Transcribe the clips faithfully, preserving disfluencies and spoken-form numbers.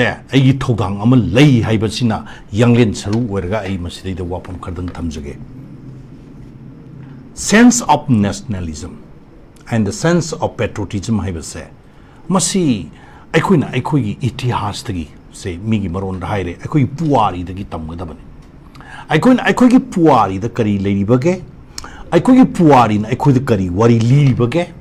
ꯑꯩꯒꯤ ꯊꯧꯗꯥꯡ ꯑꯃ ꯂꯩ ꯍꯥꯏꯕꯁꯤꯅ ꯌꯥꯡꯂꯦꯟ ꯁꯔꯨ ꯑꯣꯏꯔꯒ ꯑꯩ ꯃꯁꯤꯗꯩꯗ ꯋꯥꯐꯝ ꯈꯔꯗꯪ ꯊꯝꯖꯒꯦ꯫ Sense of nationalism and the sense of patriotism ꯍꯥꯏꯕꯁꯦ, ꯃꯁꯤ ꯑꯩꯈꯣꯏꯅ ꯑꯩꯈꯣꯏꯒꯤ ꯏꯇꯤꯍꯥꯁꯇꯒꯤ, ꯁꯦ, ꯃꯤꯒꯤ ꯃꯔꯣꯟꯗ ꯍꯥꯏꯔꯦ, ꯑꯩꯈꯣꯏꯒꯤ ꯄꯨꯋꯥꯔꯤꯗꯒꯤ ꯇꯝꯒꯗꯕꯅꯤ꯫ ꯑꯩꯈꯣꯏꯅ ꯑꯩꯈꯣꯏꯒꯤ ꯄꯨꯋꯥꯔꯤꯗ ꯀꯔꯤ ꯂꯩꯔꯤꯕꯒꯦ? ꯑꯩꯈꯣꯏꯒꯤ ꯄꯨꯋꯥꯔꯤꯅ ꯑꯩꯈꯣꯏꯗ ꯀꯔꯤ ꯋꯥꯔꯤ ꯂꯤꯔꯤꯕꯒꯦ?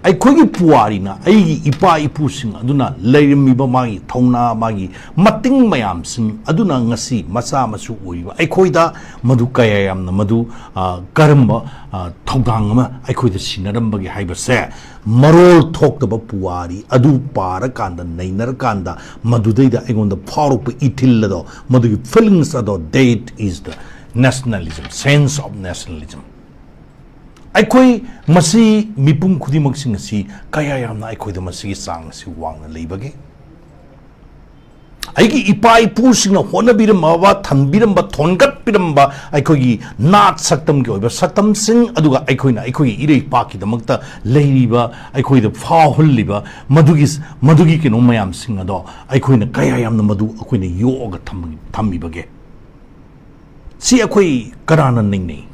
ꯑꯩꯈꯣꯏꯒꯤ ꯄꯨꯋꯥꯔꯤꯅ ꯑꯩꯒꯤ ꯏꯄꯥ ꯏꯄꯨꯁꯤꯡ ꯑꯗꯨꯅ ꯂꯩꯔꯝꯃꯤꯕ ꯃꯥꯒꯤ ꯊꯧꯅꯥ, ꯃꯥꯒꯤ ꯃꯇꯤꯡ ꯃꯌꯥꯝꯁꯤꯡ ꯑꯗꯨꯅ ꯉꯁꯤ ꯃꯆꯥ ꯃꯁꯨ ꯑꯣꯏꯔꯤꯕ ꯑꯩꯈꯣꯏꯗ ꯃꯗꯨ ꯀꯌꯥ ꯌꯥꯝꯅ, ꯃꯗꯨ, ꯑ, ꯀꯔꯝꯕ, ꯑ, ꯊꯧꯗꯥꯡ ꯑꯃ ꯑꯩꯈꯣꯏꯗ ꯁꯤꯟꯅꯔꯝꯕꯒꯦ ꯍꯥꯏꯕꯁꯦ, ꯃꯔꯣꯜ ꯊꯣꯛꯇꯕ ꯄꯨꯋꯥꯔꯤ ꯑꯗꯨ ꯄꯥꯔꯀꯥꯟꯗ, ꯅꯩꯅꯔꯀꯥꯟꯗ, ꯃꯗꯨꯗꯩꯗ ꯑꯩꯉꯣꯟꯗ ꯐꯥꯎꯔꯛꯄ ꯏꯊꯤꯜ ꯑꯗꯣ, ꯃꯗꯨꯒꯤ feelings ꯑꯗꯣ, that is the nationalism, sense of nationalism꯫ ꯑꯩꯈꯣꯏ ꯃꯁꯤ, ꯃꯤꯄꯨꯝ ꯈꯨꯗꯤꯡꯃꯛꯁꯤꯡ ꯑꯁꯤ ꯀꯌꯥ ꯌꯥꯝꯅ ꯑꯩꯈꯣꯏꯗ ꯃꯁꯤꯒꯤ ꯆꯥꯡ ꯑꯁꯤ ꯋꯥꯡꯅ ꯂꯩꯕꯒꯦ? ꯑꯩꯒꯤ ꯏꯄꯥ ꯏꯄꯨꯁꯤꯡꯅ ꯍꯣꯠꯅꯕꯤꯔꯝꯃꯕ, ꯊꯝꯕꯤꯔꯝꯕ, ꯊꯣꯟꯒꯠꯄꯤꯔꯝꯕ ꯑꯩꯈꯣꯏꯒꯤ ꯅꯥꯠ ꯁꯛꯇꯝꯒꯤ ꯑꯣꯏꯕ ꯁꯛꯇꯝꯁꯤꯡ, ꯑꯗꯨꯒ ꯑꯩꯈꯣꯏꯅ ꯑꯩꯈꯣꯏꯒꯤ ꯏꯔꯩꯄꯥꯛꯀꯤꯗꯃꯛꯇ ꯂꯩꯔꯤꯕ, ꯑꯩꯈꯣꯏꯗ ꯐꯥꯎꯍꯜꯂꯤꯕ ꯃꯗꯨꯒꯤ, ꯃꯗꯨꯒꯤ ꯀꯩꯅꯣ ꯃꯌꯥꯝꯁꯤꯡ ꯑꯗꯣ ꯑꯩꯈꯣꯏꯅ ꯀꯌꯥ ꯌꯥꯝꯅ ꯃꯗꯨ ꯑꯩꯈꯣꯏꯅ ꯌꯣꯛꯑꯒ ꯊꯝ-, ꯊꯝꯃꯤꯕꯒꯦ? ꯁꯤ ꯑꯩꯈꯣꯏ ꯀꯅꯥꯅ ꯅꯤꯡꯅꯩ?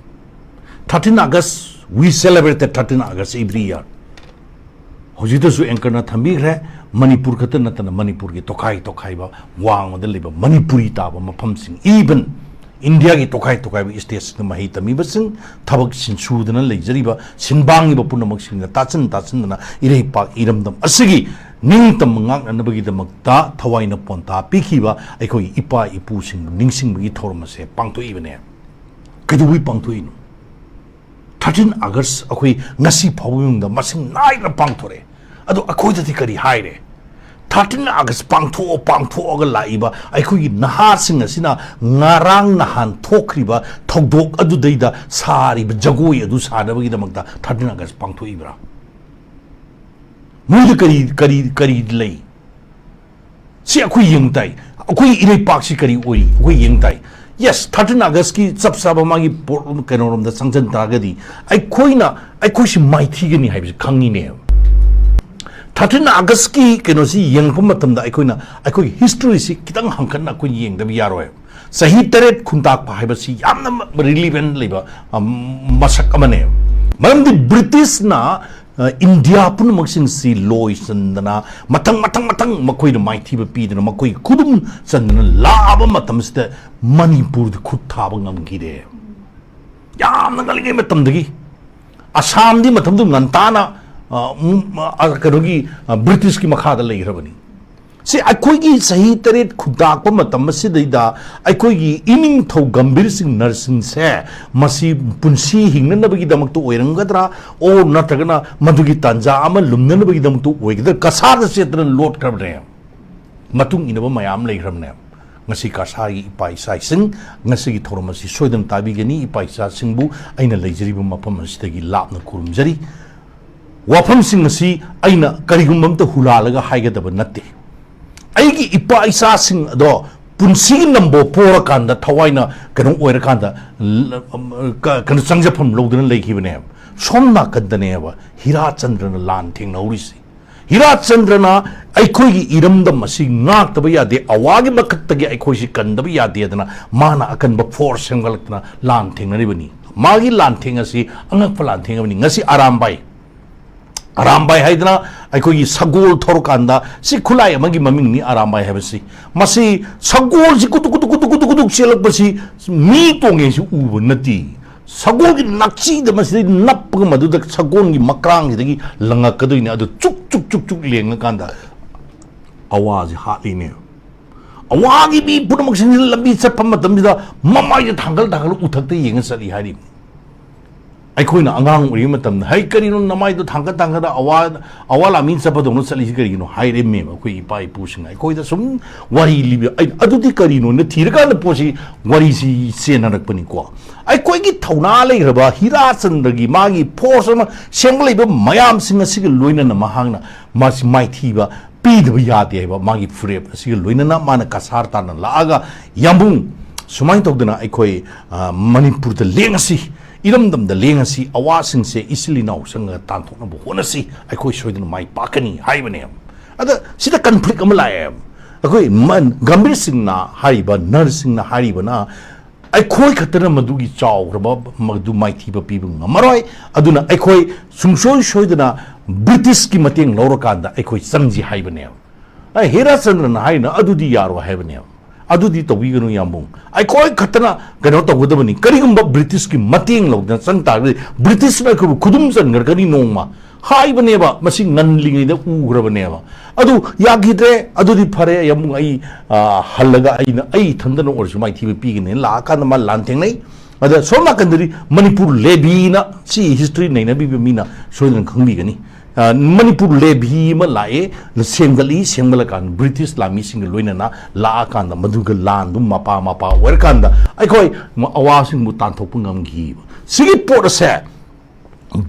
Thirteen August, we celebrate the thirteen August every year꯫ ꯍꯧꯖꯤꯛꯇꯁꯨ anchorꯅ ꯊꯝꯕꯤꯈ꯭ꯔꯦ, Manipur ꯈꯛꯇ ꯅꯠꯇꯅ ꯃꯅꯤꯄꯨꯔꯒꯤ ꯇꯣꯈꯥꯏ ꯇꯣꯈꯥꯏꯕ ꯋꯥꯡꯃꯗ ꯂꯩꯕ ꯃꯅꯤꯄꯨꯔꯤ ꯇꯥꯕ ꯃꯐꯝꯁꯤꯡ, even ꯏꯟꯗꯤꯌꯥꯒꯤ ꯇꯣꯈꯥꯏ ꯇꯣꯈꯥꯏꯕ stateꯁꯤꯡꯗ ꯃꯍꯩ ꯇꯝꯃꯤꯕꯁꯤꯡ, ꯊꯕꯛ ꯁꯤꯟ ꯁꯨꯗꯅ ꯂꯩꯖꯔꯤꯕ ꯁꯤꯟꯕꯥꯡꯂꯤꯕ ꯄꯨꯝꯅꯃꯛꯁꯤꯡꯅ ꯇꯥꯁꯤꯟ ꯇꯥꯁꯤꯟꯗꯅ ꯏꯔꯩꯄꯥꯛ ꯏꯔꯝꯗꯝ ꯑꯁꯤꯒꯤ ꯅꯤꯡꯇꯝꯕ ꯉꯥꯛꯅꯅꯕꯒꯤꯗꯃꯛꯇ ꯊꯋꯥꯏꯅ ꯄꯣꯟꯊꯥ ꯄꯤꯈꯤꯕ ꯑꯩꯈꯣꯏꯒꯤ ꯏꯄꯥ ꯏꯄꯨꯁꯤꯡꯕꯨ ꯅꯤꯡꯁꯤꯡꯕꯒꯤ ꯊꯧꯔꯝ ꯑꯁꯦ ꯄꯥꯡꯊꯣꯛꯏꯕꯅꯦ꯫ ꯀꯩꯗꯧꯕꯩ ꯄꯥꯡꯊꯣꯛꯏꯅꯣ? Thirteen August ꯑꯩꯈꯣꯏ ꯉꯁꯤ ꯐꯥꯎꯕ ꯃꯅꯨꯡꯗ ꯃꯁꯤꯡ ꯅꯥꯏꯅ ꯄꯥꯡꯊꯣꯔꯛꯑꯦ꯫ ꯑꯗꯣ ꯑꯩꯈꯣꯏꯗꯗꯤ ꯀꯔꯤ ꯍꯥꯏꯔꯦ? Thirteen August ꯄꯥꯡꯊꯣꯛꯑꯣ, ꯄꯥꯡꯊꯣꯛꯑꯒ ꯂꯥꯛꯏꯕ ꯑꯩꯈꯣꯏꯒꯤ ꯅꯍꯥꯁꯤꯡ ꯑꯁꯤꯅ ꯉꯔꯥꯡ ꯅꯍꯥꯟ ꯊꯣꯛꯈ꯭ꯔꯤꯕ ꯊꯧꯗꯣꯛ ꯑꯗꯨꯗꯩꯗ ꯁꯥꯔꯤꯕ ꯖꯒꯣꯏ ꯑꯗꯨ ꯁꯥꯅꯕꯒꯤꯗꯃꯛꯇ Thirteen August ꯄꯥꯡꯊꯣꯛꯏꯕ꯭ꯔꯥ? ꯃꯣꯏꯗ ꯀꯔꯤ, ꯀꯔꯤ, ꯀꯔꯤ ꯂꯩ? ꯁꯤ ꯑꯩꯈꯣꯏ ꯌꯦꯡ ꯇꯥꯏ꯫ ꯑꯩꯈꯣꯏ ꯏꯔꯩꯄꯥꯛꯁꯤ ꯀꯔꯤ ꯑꯣꯏꯔꯤ? ꯑꯩꯈꯣꯏ ꯌꯦꯡ ꯇꯥꯏ꯫ Yes, Thirteen Augustꯀꯤ ꯆꯞ ꯆꯥꯕ ꯃꯥꯒꯤ ꯄꯣ-, ꯀꯩꯅꯣꯔꯣꯝꯗ ꯆꯪꯁꯤꯟ ꯇꯥꯔꯒꯗꯤ ꯑꯩꯈꯣꯏꯅ, ꯑꯩꯈꯣꯏꯁꯤ ꯃꯥꯏꯊꯤꯒꯅꯤ ꯍꯥꯏꯕꯁꯤ ꯈꯪꯉꯤꯅꯦꯕ꯫ ꯊꯥꯔꯇꯤꯟ ꯑꯥꯒꯁꯀꯤ ꯀꯩꯅꯣꯁꯤ ꯌꯦꯡꯉꯛꯄ ꯃꯇꯝꯗ ꯑꯩꯈꯣꯏꯅ ꯑꯩꯈꯣꯏꯒꯤ ꯍꯤꯁꯇ꯭ꯔꯤꯁꯤ ꯈꯤꯇꯪ ꯍꯪꯀꯠꯅ ꯑꯩꯈꯣꯏ ꯌꯦꯡꯗꯕ ꯌꯥꯔꯣꯏ꯫ ꯆꯍꯤ ꯇꯔꯦꯠ ꯈꯨꯟꯇꯥꯛꯄ ꯍꯥꯏꯕꯁꯤ ꯌꯥꯝꯅ ꯔꯤꯂꯤꯚꯦꯟ ꯂꯩꯕ, ꯑꯝ, ꯃꯁꯛ ꯑꯃꯅꯦ꯫ ꯃꯔꯝꯗꯤ ꯕ꯭ꯔꯤꯇꯤꯁꯅ, ꯑ, ꯏꯟꯗꯤꯌꯥ ꯄꯨꯝꯅꯃꯛꯁꯤꯡꯁꯤ ꯂꯣꯏꯁꯤꯟꯗꯅ, ꯃꯊꯪ ꯃꯊꯪ ꯃꯊꯪ ꯃꯈꯣꯏꯅ ꯃꯥꯏꯊꯤꯕ ꯄꯤꯗꯅ, ꯃꯈꯣꯏꯒꯤ ꯈꯨꯗꯨꯝ ꯆꯟꯗꯅ ꯂꯥꯛꯑꯕ ꯃꯇꯝꯁꯤꯗ ꯃꯅꯤꯄꯨꯔꯗ ꯈꯨꯠ ꯊꯥꯕ ꯉꯝꯈꯤꯗꯦ꯫ ꯌꯥꯝꯅ ꯉꯜꯂꯤꯉꯩ ꯃꯇꯝꯗꯒꯤ꯫ ꯑꯁꯥꯝꯗꯤ ꯃꯇꯝꯗꯨ ꯉꯟꯇꯥꯅ, ꯑ, ꯎꯝ, ꯑ, ꯀꯩꯅꯣꯒꯤ, ꯑ, ꯕ꯭ꯔꯤꯇꯤꯁꯀꯤ ꯃꯈꯥꯗ ꯂꯩꯈ꯭ꯔꯕꯅꯤ꯫ ꯁꯤ ꯑꯩꯈꯣꯏꯒꯤ ꯆꯍꯤ ꯇꯔꯦꯠ ꯈꯨꯟꯇꯥꯛꯄ ꯃꯇꯝ ꯑꯁꯤꯗꯩꯗ ꯑꯩꯈꯣꯏꯒꯤ ꯏꯅꯤꯡꯊꯧ ꯒꯝꯚꯤꯔ ꯁꯤꯡ ꯅꯔꯁꯤꯡꯁꯦ ꯃꯁꯤ ꯄꯨꯟꯁꯤ ꯍꯤꯡꯅꯅꯕꯒꯤꯗꯃꯛꯇ ꯑꯣꯏꯔꯝꯒꯗ꯭ꯔꯥ, ꯑꯣꯔ ꯅꯠꯇ꯭ꯔꯒꯅ ꯃꯗꯨꯒꯤ ꯇꯥꯟꯖꯥ ꯑꯃ ꯂꯨꯝꯅꯅꯕꯒꯤꯗꯃꯛꯇ ꯑꯣꯏꯒꯗ꯭ꯔꯥ, ꯀꯁꯥꯔꯗ ꯆꯦꯠꯇꯅ ꯂꯣꯠꯈ꯭ꯔꯕꯅꯦ꯫ ꯃꯇꯨꯡ ꯏꯟꯅꯕ ꯃꯌꯥꯝ ꯂꯩꯈ꯭ꯔꯕꯅꯦ꯫ ꯉꯁꯤ ꯀꯁꯥꯔꯒꯤ ꯏꯄꯥ ꯏꯆꯥꯁꯤꯡ ꯉꯁꯤꯒꯤ ꯊꯧꯔꯝ ꯑꯁꯤ ꯁꯣꯏꯗꯅ ꯇꯥꯕꯤꯒꯅꯤ꯫ ꯏꯄꯥ ꯏꯆꯥꯁꯤꯡꯕꯨ ꯑꯩꯅ ꯂꯩꯖꯔꯤꯕ ꯃꯐꯝ ꯑꯁꯤꯗꯒꯤ ꯂꯥꯞꯅ ꯈꯨꯔꯨꯝꯖꯔꯤ꯫ ꯋꯥꯐꯝꯁꯤꯡ ꯑꯁꯤ ꯑꯩꯅ ꯀꯔꯤꯒꯨꯝꯕ ꯑꯝꯇ ꯍꯨꯔꯥꯜꯂꯒ ꯍꯥꯏꯒꯗꯕ ꯅꯠꯇꯦ꯫ ꯑꯩꯒꯤ ꯏꯄꯥ ꯏꯆꯥꯁꯤꯡ ꯑꯗꯣ ꯄꯨꯟꯁꯤꯒꯤ ꯂꯝꯕꯣ ꯄꯣꯔꯀꯥꯟꯗ ꯊꯋꯥꯏꯅ ꯀꯩꯅꯣ ꯑꯣꯏꯔꯀꯥꯟꯗ ꯂ-, ꯀ-, ꯀꯩꯅꯣ ꯆꯪꯖꯐꯝ ꯂꯧꯗꯨꯅ ꯂꯩꯈꯤꯕꯅꯦꯕ꯫ ꯁꯣꯝ ꯅꯥꯀꯟꯗꯅꯦꯕ ꯍꯤꯔꯥꯆꯟꯗ꯭ꯔꯅ ꯂꯥꯟ ꯊꯦꯡꯅꯍꯧꯔꯤꯁꯤ꯫ ꯍꯤꯔꯥꯆꯟꯗ꯭ꯔꯅ ꯑꯩꯈꯣꯏꯒꯤ ꯏꯔꯝꯗꯝ ꯑꯁꯤ ꯉꯥꯛꯇꯕ ꯌꯥꯗꯦ, ꯑꯋꯥꯒꯤ ꯃꯊꯛꯇꯒꯤ ꯑꯩꯈꯣꯏꯁꯤ ꯀꯟꯗꯕ ꯌꯥꯗꯦꯗꯅ ꯃꯥꯅ ꯑꯀꯟꯕ ꯐꯣꯔꯁ ꯁꯦꯝꯒꯠꯂꯛꯇꯅ ꯂꯥꯟ ꯊꯦꯡꯅꯔꯤꯕꯅꯤ꯫ ꯃꯥꯒꯤ ꯂꯥꯟꯊꯦꯡ ꯑꯁꯤ ꯑꯉꯛꯄ ꯂꯥꯟꯊꯦꯡ ꯑꯃꯅꯤ꯫ ꯉꯁꯤ ꯑꯔꯥꯝꯕꯥꯏ, ꯑꯔꯥꯝꯕꯥꯏ ꯍꯥꯏꯗꯅ ꯑꯩꯈꯣꯏꯒꯤ ꯁꯒꯣꯜ ꯊꯧꯔꯀꯥꯟꯗ, ꯁꯤ ꯈꯨꯠꯂꯥꯏ ꯑꯃꯒꯤ ꯃꯃꯤꯡꯅꯤ ꯑꯔꯥꯝꯕꯥꯏ ꯍꯥꯏꯕꯁꯤ꯫ ꯃꯁꯤ ꯁꯒꯣꯜꯁꯤ ꯀꯨꯇꯨꯛ ꯀꯨꯇꯨꯛ ꯀꯨꯇꯨꯛ ꯀꯨꯇꯨꯛ ꯀꯨꯇꯨꯛ ꯆꯦꯜꯂꯛꯄꯁꯤ ꯃꯤ ꯇꯣꯡꯉꯦꯁꯤ ꯎꯕ ꯅꯠꯇꯦ꯫ ꯁꯒꯣꯜꯒꯤ ꯅꯥꯛꯆꯤꯗ ꯃꯁꯤꯗꯩ ꯅꯞꯄꯒ ꯃꯗꯨꯗ ꯁꯒꯣꯜꯒꯤ ꯃꯀ꯭ꯔꯥꯡꯁꯤꯗꯒꯤ ꯂꯪꯉꯛꯀꯗꯣꯏꯅꯦ꯫ ꯑꯗꯨ ꯆꯨꯛ ꯆꯨꯛ ꯆꯨꯛ ꯆꯨꯛ ꯂꯦꯡꯉꯀꯥꯟꯗ ꯑꯋꯥꯁꯤ ꯍꯥꯠꯂꯤꯅꯦ꯫ ꯑꯋꯥꯒꯤ ꯃꯤ ꯄꯨꯝꯅꯃꯛꯁꯤꯡꯁꯤꯅ ꯂꯝꯕꯤ ꯆꯠꯄ ꯃꯇꯝꯁꯤꯗ ꯃꯃꯥꯏꯗ ꯊꯥꯡꯒꯠ ꯊꯥꯡꯒꯠꯂ ꯎꯊꯛꯇ ꯌꯦꯡꯉ ꯆꯠꯂꯤ ꯍꯥꯏꯔꯤꯕꯅꯤ꯫ ꯑꯩꯈꯣꯏꯅ ꯑꯉꯥꯡ ꯑꯣꯏꯔꯤꯉꯩ ꯃꯇꯝꯗ, "ꯍꯩ, ꯀꯔꯤꯅꯣ ꯅꯃꯥꯏꯗꯣ ꯊꯥꯡꯒꯠ ꯊꯥꯡꯒꯠꯂ ꯑꯋꯥ, ꯑꯋꯥ ꯂꯥꯃꯤ ꯆꯠꯄꯗꯧꯅ ꯆꯠꯂꯤꯁꯤ ꯀꯔꯤꯒꯤꯅꯣ?" ꯍꯥꯏꯔꯝꯃꯦꯕ ꯑꯩꯈꯣꯏ ꯏꯄꯥ ꯏꯄꯨꯁꯤꯡꯅ꯫ ꯑꯩꯈꯣꯏꯗ ꯁꯨꯝ ꯋꯥꯔꯤ ꯂꯤꯕ, ꯑꯩ, ꯑꯗꯨꯗꯤ ꯀꯔꯤꯅꯣꯅ ꯊꯤꯔꯀꯥꯟꯗ ꯄꯣꯠꯁꯤ, ꯋꯥꯔꯤꯁꯤ ꯆꯦꯟꯅꯔꯛꯄꯅꯤꯀꯣ꯫ ꯑꯩꯈꯣꯏꯒꯤ ꯊꯧꯅꯥ ꯂꯩꯈ꯭ꯔꯕ ꯍꯤꯔꯥꯆꯟꯗ꯭ꯔꯒꯤ ꯃꯥꯒꯤ ꯐꯣꯔꯁ ꯑꯃ ꯁꯦꯝꯒꯠꯂꯛꯏꯕ ꯃꯌꯥꯝꯁꯤꯡ ꯑꯁꯤꯒ ꯂꯣꯏꯅꯅ ꯃꯍꯥꯛꯅ ꯃꯥꯁꯤ ꯃꯥꯏꯊꯤꯕ ꯄꯤꯗꯕ ꯌꯥꯗꯦ ꯍꯥꯏꯕ ꯃꯥꯒꯤ ꯐꯤꯔꯦꯞ ꯑꯁꯤꯒ ꯂꯣꯏꯅꯅ ꯃꯥꯅ ꯀꯁꯥꯔ ꯇꯥꯟꯅ ꯂꯥꯛꯑꯒ, "ꯌꯥꯝꯕꯨꯡ, ꯁꯨꯃꯥꯏꯅ ꯇꯧꯗꯅ ꯑꯩꯈꯣꯏ, ꯑ, ꯃꯅꯤꯄꯨꯔꯗ ꯂꯦꯡꯉꯁꯤ, ꯏꯔꯝꯗꯝꯗ ꯂꯦꯡꯉꯁꯤ, ꯑꯋꯥꯁꯤꯡꯁꯦ ꯏꯆꯤꯜ ꯏꯅꯥꯎ ꯆꯪꯉꯒ ꯇꯥꯟꯊꯣꯛꯅꯕ ꯍꯣꯠꯅꯁꯤ, ꯑꯩꯈꯣꯏ ꯁꯣꯏꯗꯅ ꯃꯥꯏ ꯄꯥꯛꯀꯅꯤ ꯍꯥꯏꯕꯅꯦꯕ꯫ ꯑꯗ ꯁꯤꯗ ꯀꯟꯐ꯭ꯂꯤꯛ ꯑꯃ ꯂꯥꯛꯑꯦꯕ꯫ ꯑꯩꯈꯣꯏ ꯃꯟ-, ꯒꯝꯚꯤꯔ ꯁꯤꯡꯅ ꯍꯥꯏꯔꯤꯕ, ꯅꯔ ꯁꯤꯡꯅ ꯍꯥꯏꯔꯤꯕꯅ, ꯑꯩꯈꯣꯏ ꯈꯛꯇꯅ ꯃꯗꯨꯒꯤ ꯆꯥꯎꯈ꯭ꯔꯕ ꯃꯗꯨ ꯃꯥꯏꯊꯤꯕ ꯄꯤꯕ ꯉꯝꯃꯔꯣꯏ, ꯑꯗꯨꯅ ꯑꯩꯈꯣꯏ ꯁꯨꯡꯁꯣꯏ ꯁꯣꯏꯗꯅ ꯕ꯭ꯔꯤꯇꯤꯁꯀꯤ ꯃꯇꯦꯡ ꯂꯧꯔꯀꯥꯟꯗ ꯑꯩꯈꯣꯏ ꯆꯪꯁꯤ ꯍꯥꯏꯕꯅꯦꯕ꯫ ꯑꯩ ꯍꯦꯔꯥꯆꯟꯗ꯭ꯔꯅ ꯍꯥꯏꯔꯤꯅ ꯑꯗꯨꯗꯤ ꯌꯥꯔꯣꯏ ꯍꯥꯏꯕꯅꯦꯕ꯫ ꯑꯗꯨꯗꯤ ꯇꯧꯕꯤꯒꯅꯨ ꯌꯥꯝꯕꯨꯡ, ꯑꯩꯈꯣꯏ ꯈꯛꯇꯅ ꯀꯩꯅꯣ ꯇꯧꯒꯗꯕꯅꯤ꯫ ꯀꯔꯤꯒꯨꯝꯕ ꯕ꯭ꯔꯤꯇꯤꯁꯀꯤ ꯃꯇꯦꯡ ꯂꯧꯗꯅ ꯆꯪ ꯇꯥꯔꯒꯗꯤ ꯕ꯭ꯔꯤꯇꯤꯁꯅ ꯑꯩꯈꯣꯏꯕꯨ ꯈꯨꯗꯨꯝ ꯆꯟꯈ꯭ꯔꯒꯅꯤ ꯅꯣꯡꯃ ꯍꯥꯏꯕꯅꯦꯕ꯫ ꯃꯁꯤ ꯉꯜꯂꯤꯉꯩꯗ ꯎꯈ꯭ꯔꯕꯅꯦꯕ꯫ ꯑꯗꯨ ꯌꯥꯈꯤꯗ꯭ꯔꯦ꯫ ꯑꯗꯨꯗꯤ ꯐꯔꯦ ꯌꯥꯝꯕꯨꯡ, ꯑꯩ, ꯑ, ꯍꯜꯂꯒ ꯑꯩꯅ ꯑꯩ ꯏꯊꯟꯗꯅ ꯑꯣꯏꯔꯁꯨ ꯃꯥꯏꯊꯤꯕ ꯄꯤꯒꯅꯤ꯫ ꯂꯥꯛꯑꯀꯥꯟꯗ ꯃꯥ ꯂꯥꯟ ꯊꯦꯡꯅꯩ꯫ ꯑꯗ ꯁꯣꯝ ꯅꯥꯀꯟꯗꯗꯤ ꯃꯅꯤꯄꯨꯔ ꯂꯦꯚꯤꯅ, ꯁꯤ ꯍꯤꯁꯇ꯭ꯔꯤ ꯅꯩꯅꯕꯤꯕ ꯃꯤꯅ ꯁꯣꯏꯗꯅ ꯈꯪꯕꯤꯒꯅꯤ꯫ ꯑ, ꯃꯅꯤꯄꯨꯔ ꯂꯦꯚꯤ ꯑꯃ ꯂꯥꯛꯑꯦ, ꯁꯦꯝꯒꯠꯂꯤ꯫ ꯁꯦꯝꯒꯠꯂꯀꯥꯟꯗ ꯕ꯭ꯔꯤꯇꯤꯁ ꯂꯥꯟꯃꯤꯁꯤꯡꯒ ꯂꯣꯏꯅꯅ ꯂꯥꯛꯑꯀꯥꯟꯗ ꯃꯗꯨꯒ ꯂꯥꯟꯗꯨ ꯃꯄꯥ ꯃꯄꯥ ꯑꯣꯏꯔꯀꯥꯟꯗ ꯑꯩꯈꯣꯏ ꯑꯋꯥꯁꯤꯡꯕꯨ ꯇꯥꯟꯊꯣꯛꯄ ꯉꯝꯈꯤꯕ꯫ ꯁꯤꯒꯤ ꯄꯣꯠ ꯑꯁꯦ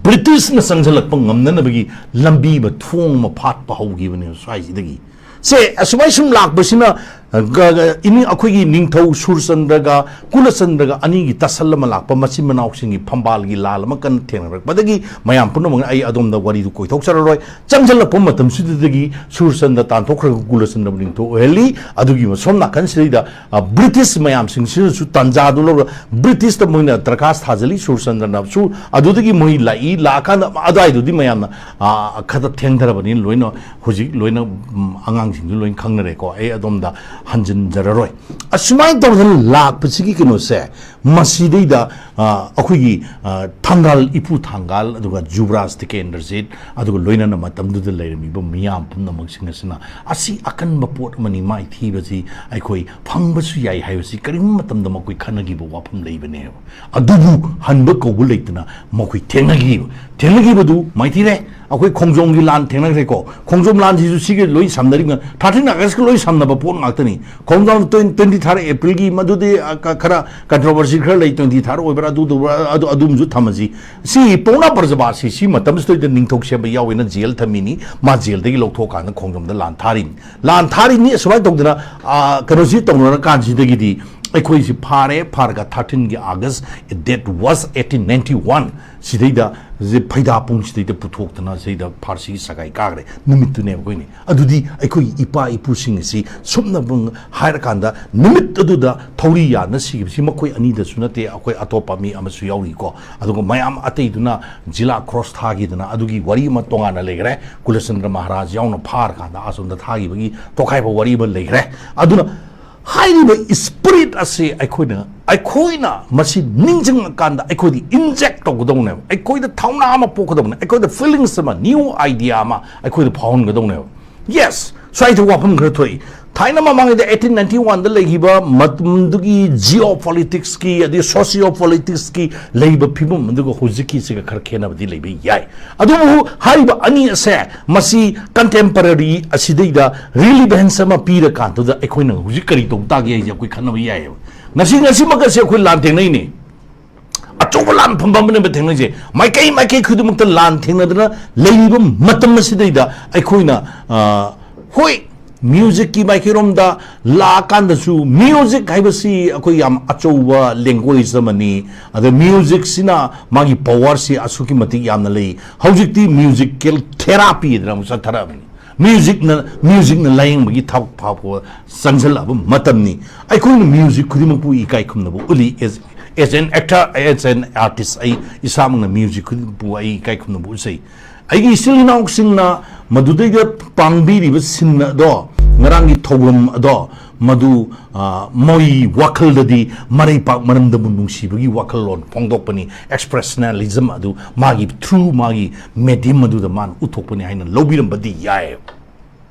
ꯕ꯭ꯔꯤꯇꯤꯁꯅ ꯆꯪꯁꯤꯜꯂꯛꯄ ꯉꯝꯅꯅꯕꯒꯤ ꯂꯝꯕꯤ ꯑꯃ, ꯊꯣꯡ ꯑꯃ ꯐꯥꯠꯄ ꯍꯧꯈꯤꯕꯅꯦꯕ ꯁ꯭ꯋꯥꯏꯁꯤꯗꯒꯤ꯫ ꯁꯦ, ꯑꯁꯨꯃꯥꯏ ꯁꯨꯝ ꯂꯥꯛꯄꯁꯤꯅ, ꯑ, ꯒ-, ꯒ-, ꯏꯅꯤ-, ꯑꯩꯈꯣꯏꯒꯤ ꯅꯤꯡꯊꯧ ꯁꯨꯔꯆꯟꯗ꯭ꯔꯒ ꯀꯨꯂꯆꯟꯗ꯭ꯔꯒ ꯑꯅꯤꯒꯤ ꯇꯁꯜ ꯑꯃ ꯂꯥꯛꯄ, ꯃꯆꯤꯟ ꯃꯅꯥꯎꯁꯤꯡꯒꯤ ꯐꯝꯕꯥꯜꯒꯤ ꯂꯥꯜ ꯑꯃ ꯀꯟꯅ ꯊꯦꯡꯅꯔꯛꯄꯗꯒꯤ ꯃꯌꯥꯝ ꯄꯨꯝꯅꯃꯛꯅ ꯑꯩ ꯑꯗꯣꯝꯗ ꯋꯥꯔꯤꯗꯨ ꯀꯣꯏꯊꯣꯛꯆꯔꯔꯣꯏ꯫ ꯆꯪꯁꯤꯜꯂꯛꯄ ꯃꯇꯝꯁꯤꯗꯒꯤ ꯁꯨꯔꯆꯟꯗ꯭ꯔ ꯇꯥꯟꯊꯣꯛꯈ꯭ꯔꯒ ꯀꯨꯂꯆꯟꯗ꯭ꯔꯕꯨ ꯅꯤꯡꯊꯧ ꯑꯣꯏꯍꯜꯂꯤ꯫ ꯑꯗꯨꯒꯤ ꯁꯣꯝ ꯅꯥꯀꯟꯁꯤꯗꯩꯗ, ꯑ, ꯕ꯭ꯔꯤꯇꯤꯁ ꯃꯌꯥꯝꯁꯤꯡꯁꯤꯅꯁꯨ ꯇꯥꯟꯖꯥꯗꯨ ꯂꯧꯔꯒ ꯕ꯭ꯔꯤꯇꯤꯁꯇ ꯃꯣꯏꯅ ꯗꯔꯈꯥꯁ ꯊꯥꯖꯤꯜꯂꯤ꯫ ꯁꯨꯔꯆꯟꯗ꯭ꯔꯅꯁꯨ ꯑꯗꯨꯗꯒꯤ ꯃꯣꯏ ꯂꯥꯛꯏ꯫ ꯂꯥꯛꯑꯀꯥꯟꯗ ꯑꯗꯨꯋꯥꯏꯗꯨꯗꯤ ꯃꯌꯥꯝꯅ, ꯑ, ꯈꯔ ꯊꯦꯡꯊꯔꯕꯅꯤꯅ ꯂꯣꯏꯅ ꯍꯧꯖꯤꯛ ꯂꯣꯏꯅ, ꯎꯝ, ꯑꯉꯥꯡꯁꯤꯡꯁꯨ ꯂꯣꯏꯅ ꯈꯪꯅꯔꯦꯀꯣ꯫ ꯑꯩ ꯑꯗꯣꯝꯗ ꯍꯟꯖꯤꯟꯖꯔꯔꯣꯏ꯫ ꯑꯁꯨꯃꯥꯏꯅ ꯇꯧꯗꯅ ꯂꯥꯛꯄꯁꯤꯒꯤ ꯀꯩꯅꯣꯁꯦ, ꯃꯁꯤꯗꯩꯗ, ꯑ, ꯑꯩꯈꯣꯏꯒꯤ, ꯑ, ꯊꯪꯒꯥꯜ, ꯏꯄꯨ ꯊꯪꯒꯥꯜ, ꯑꯗꯨꯒ ꯖꯨꯕ꯭ꯔꯥꯖ ꯇꯤꯀꯦꯟꯗ꯭ꯔꯖꯤꯠ, ꯑꯗꯨꯒ ꯂꯣꯏꯅꯅ ꯃꯇꯝꯗꯨꯗ ꯂꯩꯔꯝꯃꯤꯕ ꯃꯤꯌꯥꯝ ꯄꯨꯝꯅꯃꯛꯁꯤꯡ ꯑꯁꯤꯅ ꯑꯁꯤ ꯑꯀꯟꯕ ꯄꯣꯠ ꯑꯃꯅꯤ, ꯃꯥꯏꯊꯤꯕꯁꯤ ꯑꯩꯈꯣꯏ ꯐꯪꯕꯁꯨ ꯌꯥꯏ ꯍꯥꯏꯕꯁꯤ ꯀꯔꯤꯒꯨꯝꯕ ꯃꯇꯝꯗ ꯃꯈꯣꯏ ꯈꯟꯅꯈꯤꯕ ꯋꯥꯐꯝ ꯂꯩꯕꯅꯦꯕ꯫ ꯑꯗꯨꯕꯨ ꯍꯟꯕ ꯀꯧꯕ ꯂꯩꯇꯅ ꯃꯈꯣꯏ ꯊꯦꯡꯅꯈꯤꯕ, ꯊꯦꯡꯅꯈꯤꯕꯗꯨ ꯃꯥꯏꯊꯤꯔꯦ꯫ ꯑꯩꯈꯣꯏ ꯈꯣꯡꯖꯣꯝꯒꯤ ꯂꯥꯟ ꯊꯦꯡꯅꯈ꯭ꯔꯦꯀꯣ꯫ ꯈꯣꯡꯖꯣꯝ ꯂꯥꯟꯁꯤꯁꯨ ꯁꯤꯒ ꯂꯣꯏ ꯁꯝꯅꯔꯤꯕ, thirteen Augustꯀ ꯂꯣꯏ ꯁꯝꯅꯕ ꯄꯣꯠ ꯉꯥꯛꯇꯅꯤ꯫ ꯈꯣꯡꯖꯣꯝ twenty, twenty third Aprilꯒꯤ ꯃꯗꯨꯗꯤ, ꯑ, ꯀ-, ꯈꯔ controversy ꯈꯔ ꯂꯩ, twenty third ꯑꯣꯏꯕ꯭ꯔꯥ, ꯑꯗꯨ ꯇꯧꯕ꯭ꯔꯥ, ꯑꯗꯨ, ꯑꯗꯨꯝꯁꯨ ꯊꯝꯃꯁꯤ꯫ ꯁꯤ ꯄꯥꯎꯅꯥ ꯄ꯭ꯔꯖꯥꯕꯥꯁꯤ ꯁꯤ ꯃꯇꯝꯁꯤꯗꯩꯗ ꯅꯤꯡꯊꯧ ꯁꯦꯝꯕ ꯌꯥꯎꯋꯦꯅ ꯖꯦꯜ ꯊꯝꯃꯤꯅꯤ꯫ ꯃꯥ ꯖꯦꯜꯗꯒꯤ ꯂꯧꯊꯣꯛꯑꯀꯥꯟꯗ ꯈꯣꯡꯖꯣꯝꯗ ꯂꯥꯟ ꯊꯥꯔꯤꯅꯤ꯫ ꯂꯥꯟ ꯊꯥꯔꯤꯅꯤ꯫ ꯑꯁꯨꯃꯥꯏꯅ ꯇꯧꯗꯅ, ꯑ, ꯀꯩꯅꯣꯁꯤ ꯇꯧꯅꯔꯀꯥꯟꯁꯤꯗꯒꯤꯗꯤ ꯑꯩꯈꯣꯏꯁꯤ ꯐꯥꯔꯦ, ꯐꯥꯔꯒ thirteenꯒꯤ August, that was eighteen ninety one, ꯁꯤꯗꯩꯗ, ꯁꯤ ꯐꯩꯗꯥꯄꯨꯡ ꯁꯤꯗꯩꯗ ꯄꯨꯊꯣꯛꯇꯅ ꯁꯤꯗꯩꯗ ꯐꯥꯔꯁꯤꯒꯤ ꯁꯒꯥꯏ ꯀꯥꯈ꯭ꯔꯦ ꯅꯨꯃꯤꯠꯇꯨꯅꯦꯕ ꯑꯩꯈꯣꯏꯅꯤ꯫ ꯑꯗꯨꯗꯤ ꯑꯩꯈꯣꯏꯒꯤ ꯏꯄꯥ ꯏꯄꯨꯁꯤꯡ ꯑꯁꯤ ꯁꯨꯞꯅ ꯍꯥꯏꯔꯀꯥꯟꯗ ꯅꯨꯃꯤꯠ ꯑꯗꯨꯗ ꯊꯧꯔꯤ ꯌꯥꯟꯅ ꯁꯤꯈꯤꯕꯁꯤ ꯃꯈꯣꯏ ꯑꯅꯤꯗꯁꯨ ꯅꯠꯇꯦ, ꯑꯩꯈꯣꯏ ꯑꯇꯣꯞꯄ ꯃꯤ ꯑꯃꯁꯨ ꯌꯥꯎꯔꯤꯀꯣ꯫ ꯑꯗꯨꯒ ꯃꯌꯥꯝ ꯑꯇꯩꯗꯨꯅ ꯖꯤꯂꯥ ꯀ꯭ꯔꯣꯁ ꯊꯥꯈꯤꯗꯅ ꯑꯗꯨꯒꯤ ꯋꯥꯔꯤ ꯑꯃ ꯇꯣꯉꯥꯟꯅ ꯂꯩꯈ꯭ꯔꯦ꯫ ꯀꯨꯂꯆꯟꯗ꯭ꯔ ꯃꯍꯥꯔꯥꯖ ꯌꯥꯎꯅ ꯐꯥꯔꯀꯥꯟꯗ ꯑꯁꯣꯝꯗ ꯊꯥꯈꯤꯕꯒꯤ ꯇꯣꯈꯥꯏꯕ ꯋꯥꯔꯤ ꯑꯃ ꯂꯩꯈ꯭ꯔꯦ꯫ ꯑꯗꯨꯅ ꯍꯥꯏꯔꯤꯕ spirit ꯑꯁꯤ ꯑꯩꯈꯣꯏꯅ, ꯑꯩꯈꯣꯏꯅ ꯃꯁꯤ ꯅꯤꯡꯁꯤꯡꯉꯀꯥꯟꯗ ꯑꯩꯈꯣꯏꯗꯤ inject ꯇꯧꯒꯗꯧꯅꯦꯕ, ꯑꯩꯈꯣꯏꯗ ꯊꯧꯅꯥ ꯑꯃ ꯄꯣꯛꯀꯗꯧꯅꯦ, ꯑꯩꯈꯣꯏꯗ feelings ꯑꯃ, new idea ꯑꯃ ꯑꯩꯈꯣꯏꯗ ꯐꯥꯎꯍꯟꯒꯗꯧꯅꯦꯕ꯫ Yes, ꯁ꯭ꯋꯥꯏꯗ ꯋꯥꯐꯝ ꯈꯔ ꯊꯣꯛꯏ꯫ ꯊꯥꯏꯅ ꯃꯃꯥꯡꯉꯩꯗ eighteen ninety oneꯗ ꯂꯩꯈꯤꯕ ꯃꯇꯝꯗꯨꯒꯤ geopoliticsꯀꯤ ꯑꯗꯩ sociopoliticsꯀꯤ ꯂꯩꯕ ꯐꯤꯕꯝ ꯑꯗꯨꯒ ꯍꯧꯖꯤꯛꯀꯤꯁꯤꯒ ꯈꯔ ꯈꯦꯠꯅꯕꯗꯤ ꯂꯩꯕ ꯌꯥꯏ꯫ ꯑꯗꯨꯕꯨ ꯍꯥꯏꯔꯤꯕ ꯑꯅꯤ ꯑꯁꯦ ꯃꯁꯤ contemporary ꯑꯁꯤꯗꯩꯗ relevance ꯑꯃ ꯄꯤꯔꯀꯥꯟꯗꯨꯗ ꯑꯩꯈꯣꯏꯅ ꯍꯧꯖꯤꯛ ꯀꯔꯤ ꯇꯧ ꯇꯥꯒꯦ ꯍꯥꯏꯁꯦ ꯑꯩꯈꯣꯏ ꯈꯟꯅꯕ ꯌꯥꯏꯑꯕ꯫ ꯉꯁꯤ, ꯉꯁꯤꯃꯛ ꯑꯁꯤ ꯑꯩꯈꯣꯏ ꯂꯥꯟ ꯊꯦꯡꯅꯩꯅꯦ꯫ ꯑꯆꯧꯕ ꯂꯥꯟ ꯐꯝꯐꯝ ꯑꯃꯅꯦꯕ ꯊꯦꯡꯅꯩꯁꯦ꯫ ꯃꯥꯏꯀꯩ ꯃꯥꯏꯀꯩ ꯈꯨꯗꯤꯡꯃꯛꯇ ꯂꯥꯟ ꯊꯦꯡꯅꯗꯅ ꯂꯩꯔꯤꯕ ꯃꯇꯝ ꯑꯁꯤꯗꯩꯗ ꯑꯩꯈꯣꯏꯅ, ꯑ, ꯍꯣꯏ, musicꯀꯤ ꯃꯥꯏꯀꯩꯔꯣꯝꯗ ꯂꯥꯛꯑꯀꯥꯟꯗꯁꯨ, music ꯍꯥꯏꯕꯁꯤ ꯑꯩꯈꯣꯏ ꯌꯥꯝ ꯑꯆꯧꯕ language ꯑꯃꯅꯤ꯫ ꯑꯗ musicꯁꯤꯅ ꯃꯥꯒꯤ powerꯁꯤ ꯑꯁꯨꯛꯀꯤ ꯃꯇꯤꯛ ꯌꯥꯝꯅ ꯂꯩ꯫ ꯍꯧꯖꯤꯛꯇꯤ musical therapy ꯍꯥꯏꯗꯅ ꯑꯃꯨꯛ ꯆꯠꯊꯔꯛꯑꯕꯅꯤ꯫ Musicꯅ, musicꯅ ꯂꯥꯌꯦꯡꯕꯒꯤ ꯊꯕꯛ ꯐꯥꯎꯕ ꯆꯪꯁꯤꯜꯂꯛꯑꯕ ꯃꯇꯝꯅꯤ꯫ ꯑꯩꯈꯣꯏꯅ music ꯈꯨꯗꯤꯡꯃꯛꯄꯨ ꯏꯀꯥꯏ ꯈꯨꯝꯅꯕ ꯎꯠꯂꯤ꯫ As, as an actor, as an artist, ꯑꯩ ꯏꯁꯥꯃꯛꯅ music ꯈꯨꯗꯤꯡꯃꯛꯄꯨ ꯑꯩ ꯏꯀꯥꯏ ꯈꯨꯝꯅꯕ ꯎꯠꯆꯩ꯫ ꯑꯩꯒꯤ ꯏꯆꯤꯜ ꯏꯅꯥꯎꯁꯤꯡꯅ ꯃꯗꯨꯗꯩꯗ ꯄꯥꯡꯕꯤꯔꯤꯕ ꯁꯤꯟ ꯑꯗꯣ, ꯉꯔꯥꯡꯒꯤ ꯊꯧꯔꯝ ꯑꯗꯣ, ꯃꯗꯨ, ꯑ, ꯃꯣꯏ ꯋꯥꯈꯜꯗꯗꯤ ꯃꯔꯩꯄꯥꯛ ꯃꯔꯝꯗꯕꯨ ꯅꯨꯡꯁꯤꯕꯒꯤ ꯋꯥꯈꯜꯂꯣꯟ ꯐꯣꯡꯗꯣꯛꯄꯅꯤ꯫ Expressionalism ꯑꯗꯨ ꯃꯥꯒꯤ through ꯃꯥꯒꯤ medium ꯑꯗꯨꯗ ꯃꯥꯅ ꯎꯠꯊꯣꯛꯄꯅꯤ ꯍꯥꯏꯅ ꯂꯧꯕꯤꯔꯝꯕꯗꯤ ꯌꯥꯏ꯫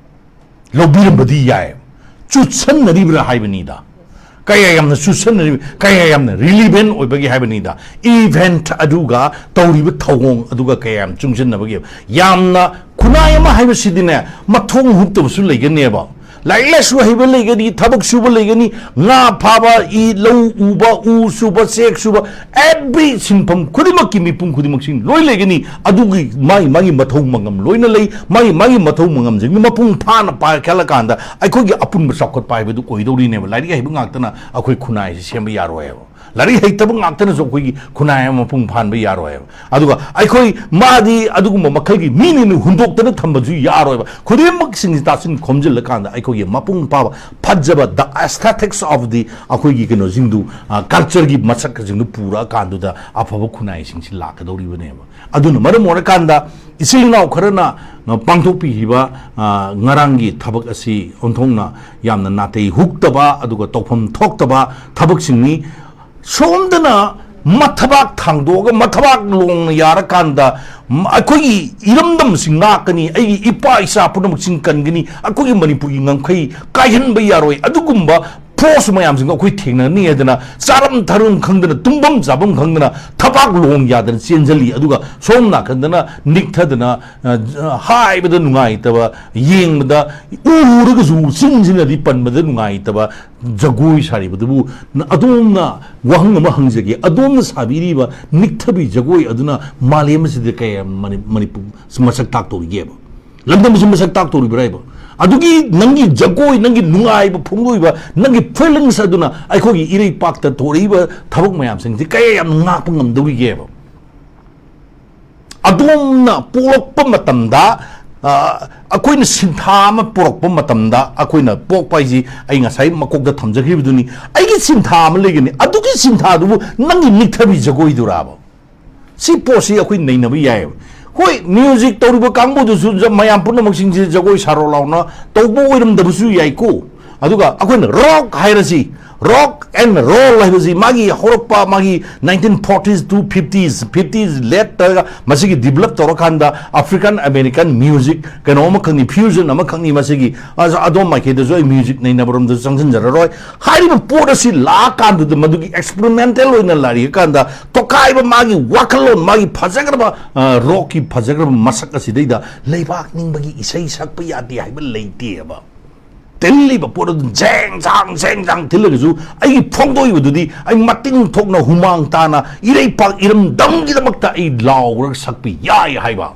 ꯂꯧꯕꯤꯔꯝꯕꯗꯤ ꯌꯥꯏ꯫ ꯆꯨꯁꯟꯅꯔꯤꯕ꯭ꯔꯥ ꯍꯥꯏꯕꯅꯤꯗ꯫ ꯀꯌꯥ ꯌꯥꯝꯅ ꯆꯨꯁꯟꯅꯔꯤꯕ, ꯀꯌꯥ ꯌꯥꯝꯅ relevant ꯑꯣꯏꯕꯒꯤ ꯍꯥꯏꯕꯅꯤꯗ꯫ Event ꯑꯗꯨꯒ ꯇꯧꯔꯤꯕ ꯊꯧꯑꯣꯡ ꯑꯗꯨꯒ ꯀꯌꯥ ꯌꯥꯝ ꯆꯨꯡꯁꯤꯟꯅꯕꯒꯤ꯫ ꯌꯥꯝꯅ, ꯈꯨꯟꯅꯥꯏ ꯑꯃ ꯍꯥꯏꯕꯁꯤꯗꯤꯅꯦ, ꯃꯊꯣꯡ ꯍꯨꯛꯇꯕꯁꯨ ꯂꯩꯒꯅꯦꯕ, ꯂꯥꯏꯔꯤꯛ ꯂꯥꯏꯁꯨ ꯍꯩꯕ ꯂꯩꯒꯅꯤ, ꯊꯕꯛ ꯁꯨꯕ ꯂꯩꯒꯅꯤ, ꯉꯥ ꯐꯥꯕ, ꯏ, ꯂꯧ ꯎꯕ, ꯎ ꯁꯨꯕ, ꯆꯦꯛ ꯁꯨꯕ, every ꯁꯤꯟꯐꯝ ꯈꯨꯗꯤꯡꯃꯛꯀꯤ ꯃꯤꯄꯨꯝ ꯈꯨꯗꯤꯡꯃꯛꯁꯤ ꯂꯣꯏ ꯂꯩꯒꯅꯤ꯫ ꯑꯗꯨꯒꯤ ꯃꯥꯒꯤ ꯃꯥꯒꯤ ꯃꯊꯧ ꯃꯉꯝ ꯂꯣꯏꯅ ꯂꯩ꯫ ꯃꯥꯒꯤ ꯃꯥꯒꯤ ꯃꯊꯧ ꯃꯉꯝꯁꯤꯡꯗꯨ ꯃꯄꯨꯡ ꯐꯥꯅ ꯄꯥꯏꯈꯠꯂꯀꯥꯟꯗ ꯑꯩꯈꯣꯏꯒꯤ ꯑꯄꯨꯟꯕ ꯆꯥꯎꯈꯠꯄ ꯍꯥꯏꯕꯗꯨ ꯑꯣꯏꯗꯧꯔꯤꯅꯦꯕ꯫ ꯂꯥꯏꯔꯤꯛ ꯍꯩꯕ ꯉꯥꯛꯇꯅ ꯑꯩꯈꯣꯏ ꯈꯨꯟꯅꯥꯏꯁꯤ ꯁꯦꯝꯕ ꯌꯥꯔꯣꯏꯕ꯫ ꯂꯥꯏꯔꯤꯛ ꯍꯩꯇꯕ ꯉꯥꯛꯇꯅꯁꯨ ꯑꯩꯈꯣꯏꯒꯤ ꯈꯨꯟꯅꯥꯏ ꯑꯃ ꯃꯄꯨꯡ ꯐꯥꯍꯟꯕ ꯌꯥꯔꯣꯏꯕ꯫ ꯑꯗꯨꯒ ꯑꯩꯈꯣꯏ ꯃꯥꯗꯤ ꯑꯗꯨꯒꯨꯝꯕ ꯃꯈꯜꯒꯤ ꯃꯤꯅꯤꯅ ꯍꯨꯟꯗꯣꯛꯇꯅ ꯊꯝꯕꯁꯨ ꯌꯥꯔꯣꯏꯕ꯫ ꯈꯨꯗꯤꯡꯃꯛꯁꯤꯡꯁꯤ ꯇꯥꯁꯤꯟ ꯈꯣꯝꯖꯤꯜꯂꯀꯥꯟꯗ ꯑꯩꯈꯣꯏꯒꯤ ꯃꯄꯨꯡ ꯐꯥꯕ ꯐꯖꯕ, the aesthetics of the, ꯑꯩꯈꯣꯏꯒꯤ ꯀꯩꯅꯣꯁꯤꯡꯗꯨ, ꯀꯜꯆꯔꯒꯤ ꯃꯁꯛꯁꯤꯡꯗꯨ ꯄꯨꯔꯛꯑꯀꯥꯟꯗꯨꯗ ꯑꯐꯕ ꯈꯨꯟꯅꯥꯏꯁꯤꯡꯁꯤ ꯂꯥꯛꯀꯗꯧꯔꯤꯕꯅꯦꯕ꯫ ꯑꯗꯨꯅ ꯃꯔꯝ ꯑꯣꯏꯔꯀꯥꯟꯗ ꯏꯆꯤꯜ ꯏꯅꯥꯎ ꯈꯔꯅ ꯄꯥꯡꯊꯣꯛꯄꯤꯈꯤꯕ ꯉꯔꯥꯡꯒꯤ ꯊꯕꯛ ꯑꯁꯤ ꯑꯣꯟꯊꯣꯛꯅ ꯌꯥꯝꯅ ꯅꯥꯇꯩ ꯍꯨꯛꯇꯕ ꯑꯗꯨꯒ ꯇꯧꯐꯝ ꯊꯣꯛꯇꯕ ꯊꯕꯛꯁꯤꯡꯅꯤ꯫ ꯁꯣꯝꯗꯅ ꯃꯊꯕꯥꯛ ꯊꯥꯡꯗꯣꯛꯑꯒ ꯃꯊꯕꯥꯛ ꯂꯣꯡꯅ ꯌꯥꯔꯀꯥꯟꯗ, ꯝ, ꯑꯩꯈꯣꯏꯒꯤ ꯏꯔꯝꯗꯝꯁꯤ ꯉꯥꯛꯀꯅꯤ, ꯑꯩꯒꯤ ꯏꯄꯥ ꯏꯆꯥ ꯄꯨꯝꯅꯃꯛꯁꯤꯡ ꯀꯟꯒꯅꯤ, ꯑꯩꯈꯣꯏꯒꯤ ꯃꯅꯤꯄꯨꯔꯒꯤ ꯉꯝꯈꯩ ꯀꯥꯏꯍꯟꯕ ꯌꯥꯔꯣꯏ, ꯑꯗꯨꯒꯨꯝꯕ ꯐꯣꯔꯁ ꯃꯌꯥꯝꯁꯤꯡꯒ ꯑꯩꯈꯣꯏ ꯊꯦꯡꯅꯅꯤ ꯍꯥꯏꯗꯅ ꯆꯥꯔꯝ ꯊꯛꯔꯝ ꯈꯪꯗꯅ, ꯇꯨꯝꯐꯝ ꯆꯥꯐꯝ ꯈꯪꯗꯅ ꯊꯕꯥꯛ ꯂꯣꯡ ꯌꯥꯗꯅ ꯆꯦꯟꯁꯤꯜꯂꯤ꯫ ꯑꯗꯨꯒ ꯁꯣꯝ ꯅꯥꯀꯟꯗꯅ ꯅꯤꯛꯊꯗꯅ, ꯑ, ꯍꯥꯏꯕꯗ ꯅꯨꯡꯉꯥꯏꯇꯕ, ꯌꯦꯡꯕꯗ ꯎꯔꯒꯁꯨ ꯆꯤꯟꯁꯤꯅꯗꯤ ꯄꯟꯕꯗ ꯅꯨꯡꯉꯥꯏꯇꯕ ꯖꯒꯣꯏ ꯁꯥꯔꯤꯕꯗꯨꯕꯨ ꯑꯗꯣꯝꯅ ꯋꯥꯍꯪ ꯑꯃ ꯍꯪꯖꯒꯦ꯫ ꯑꯗꯣꯝꯅ ꯁꯥꯕꯤꯔꯤꯕ ꯅꯤꯛꯊꯕꯤ ꯖꯒꯣꯏ ꯑꯗꯨꯅ ꯃꯥꯂꯦꯝ ꯑꯁꯤꯗ ꯀꯌꯥ ꯃꯅꯤ-, ꯃꯅꯤꯄꯨꯔ ꯃꯁꯛ ꯇꯥꯛꯇꯧꯔꯤꯒꯦꯕ? ꯂꯝꯗꯝ ꯑꯁꯤ ꯃꯁꯛ ꯇꯥꯛꯇꯧꯔꯤꯕ꯭ꯔꯥ ꯍꯥꯏꯕ? ꯑꯗꯨꯒꯤ ꯅꯪꯒꯤ ꯖꯒꯣꯏ, ꯅꯪꯒꯤ ꯅꯨꯡꯉꯥꯏꯕ ꯐꯣꯡꯗꯣꯛꯏꯕ, ꯅꯪꯒꯤ ꯐꯤꯂꯤꯡꯁ ꯑꯗꯨꯅ ꯑꯩꯈꯣꯏꯒꯤ ꯏꯔꯩꯄꯥꯛꯇ ꯊꯣꯛꯂꯛꯏꯕ ꯊꯕꯛ ꯃꯌꯥꯝꯁꯤꯡꯁꯤ ꯀꯌꯥ ꯌꯥꯝ ꯉꯥꯛꯄ ꯉꯝꯗꯧꯔꯤꯒꯦꯕ? ꯑꯗꯣꯝꯅ ꯄꯣꯛꯂꯛꯄ ꯃꯇꯝꯗ, ꯑ, ꯑꯩꯈꯣꯏꯅ ꯁꯤꯟꯊꯥ ꯑꯃ ꯄꯨꯔꯛꯄ ꯃꯇꯝꯗ, ꯑꯩꯈꯣꯏꯅ ꯄꯣꯛꯄ ꯍꯥꯏꯁꯤ ꯑꯩ ꯉꯁꯥꯏ ꯃꯀꯣꯛꯇ ꯊꯝꯖꯈꯤꯕꯗꯨꯅꯤ, ꯑꯩꯒꯤ ꯁꯤꯟꯊꯥ ꯑꯃ ꯂꯩꯒꯅꯤ, ꯑꯗꯨꯒꯤ ꯁꯤꯟꯊꯥꯗꯨꯕꯨ ꯅꯪꯒꯤ ꯅꯤꯛꯊꯕꯤ ꯖꯒꯣꯏꯗꯨꯔꯥꯕ? ꯁꯤ ꯄꯣꯠꯁꯤ ꯑꯩꯈꯣꯏ ꯅꯩꯅꯕ ꯌꯥꯏꯑꯕ꯫ ꯍꯣꯏ, ꯃ꯭ꯌꯨꯖꯤꯛ ꯇꯧꯔꯤꯕ ꯀꯥꯡꯕꯨꯗꯨꯁꯨ ꯖ-, ꯃꯌꯥꯝ ꯄꯨꯝꯅꯃꯛꯁꯤꯡꯁꯦ ꯖꯒꯣꯏ ꯁꯥꯔꯣ ꯂꯥꯎꯅ ꯇꯧꯕ ꯑꯣꯏꯔꯝꯗꯕꯁꯨ ꯌꯥꯏꯀꯣ꯫ ꯑꯗꯨꯒ ꯑꯩꯈꯣꯏꯅ ꯔꯣꯛ ꯍꯥꯏꯔꯁꯤ, ꯔꯣꯛ ꯑꯦꯟ ꯔꯣꯜ ꯍꯥꯏꯕꯁꯤ ꯃꯥꯒꯤ ꯍꯧꯔꯛꯄ, ꯃꯥꯒꯤ nineteen forties to fifties, fifties ꯂꯦꯠꯇ ꯃꯁꯤꯒꯤ ꯗꯤꯕꯂꯞ ꯇꯧꯔꯀꯥꯟꯗ ꯑꯐ꯭ꯔꯤꯀꯥꯟ ꯑꯃꯦꯔꯤꯀꯥꯟ ꯃ꯭ꯌꯨꯖꯤꯛ ꯀꯩꯅꯣ ꯑꯃꯈꯛꯅꯤ, ꯐ꯭ꯌꯨꯖꯟ ꯑꯃꯈꯛꯅꯤ꯫ ꯃꯁꯤꯒꯤ ꯑ-, ꯑꯗꯣꯝ ꯃꯥꯏꯀꯩꯗꯁꯨ ꯑꯩ ꯃ꯭ꯌꯨꯖꯤꯛ ꯅꯩꯅꯕꯔꯣꯝꯗꯁꯨ ꯆꯪꯁꯤꯟꯖꯔꯔꯣꯏ꯫ ꯍꯥꯏꯔꯤꯕ ꯄꯣꯠ ꯑꯁꯤ ꯂꯥꯛꯑꯀꯥꯟꯗꯨꯗ ꯃꯗꯨꯒꯤ ꯑꯦꯛꯁꯄꯦꯔꯤꯃꯦꯟꯇꯦꯜ ꯑꯣꯏꯅ ꯂꯥꯛꯏꯀꯥꯟꯗ ꯇꯣꯀꯥꯏꯕ ꯃꯥꯒꯤ ꯋꯥꯈꯜꯂꯣꯟ, ꯃꯥꯒꯤ ꯐꯖꯈ꯭ꯔꯕ, ꯑ, ꯔꯣꯛꯀꯤ ꯐꯖꯈ꯭ꯔꯕ ꯃꯁꯛ ꯑꯁꯤꯗꯩꯗ ꯂꯩꯕꯥꯛ ꯅꯤꯡꯕꯒꯤ ꯏꯁꯩ ꯁꯛꯄ ꯌꯥꯗꯦ ꯍꯥꯏꯕ ꯂꯩꯇꯦꯕ꯫ ꯊꯤꯜꯂꯤꯕ ꯄꯣꯠ ꯑꯗꯨ ꯖꯦꯡ ꯖꯥꯡ ꯖꯦꯡ ꯖꯥꯡ ꯊꯤꯜꯂꯒꯁꯨ, ꯑꯩꯒꯤ ꯐꯣꯡꯗꯣꯛꯏꯕꯗꯨꯗꯤ ꯑꯩ ꯃꯇꯤꯡ ꯊꯣꯛꯅ ꯍꯨꯃꯥꯡ ꯇꯥꯅ ꯏꯔꯩꯄꯥꯛ ꯏꯔꯝꯗꯝꯒꯤꯗꯃꯛꯇ ꯑꯩ ꯂꯥꯎꯔꯒ ꯁꯛꯄ ꯌꯥꯏ ꯍꯥꯏꯕ꯫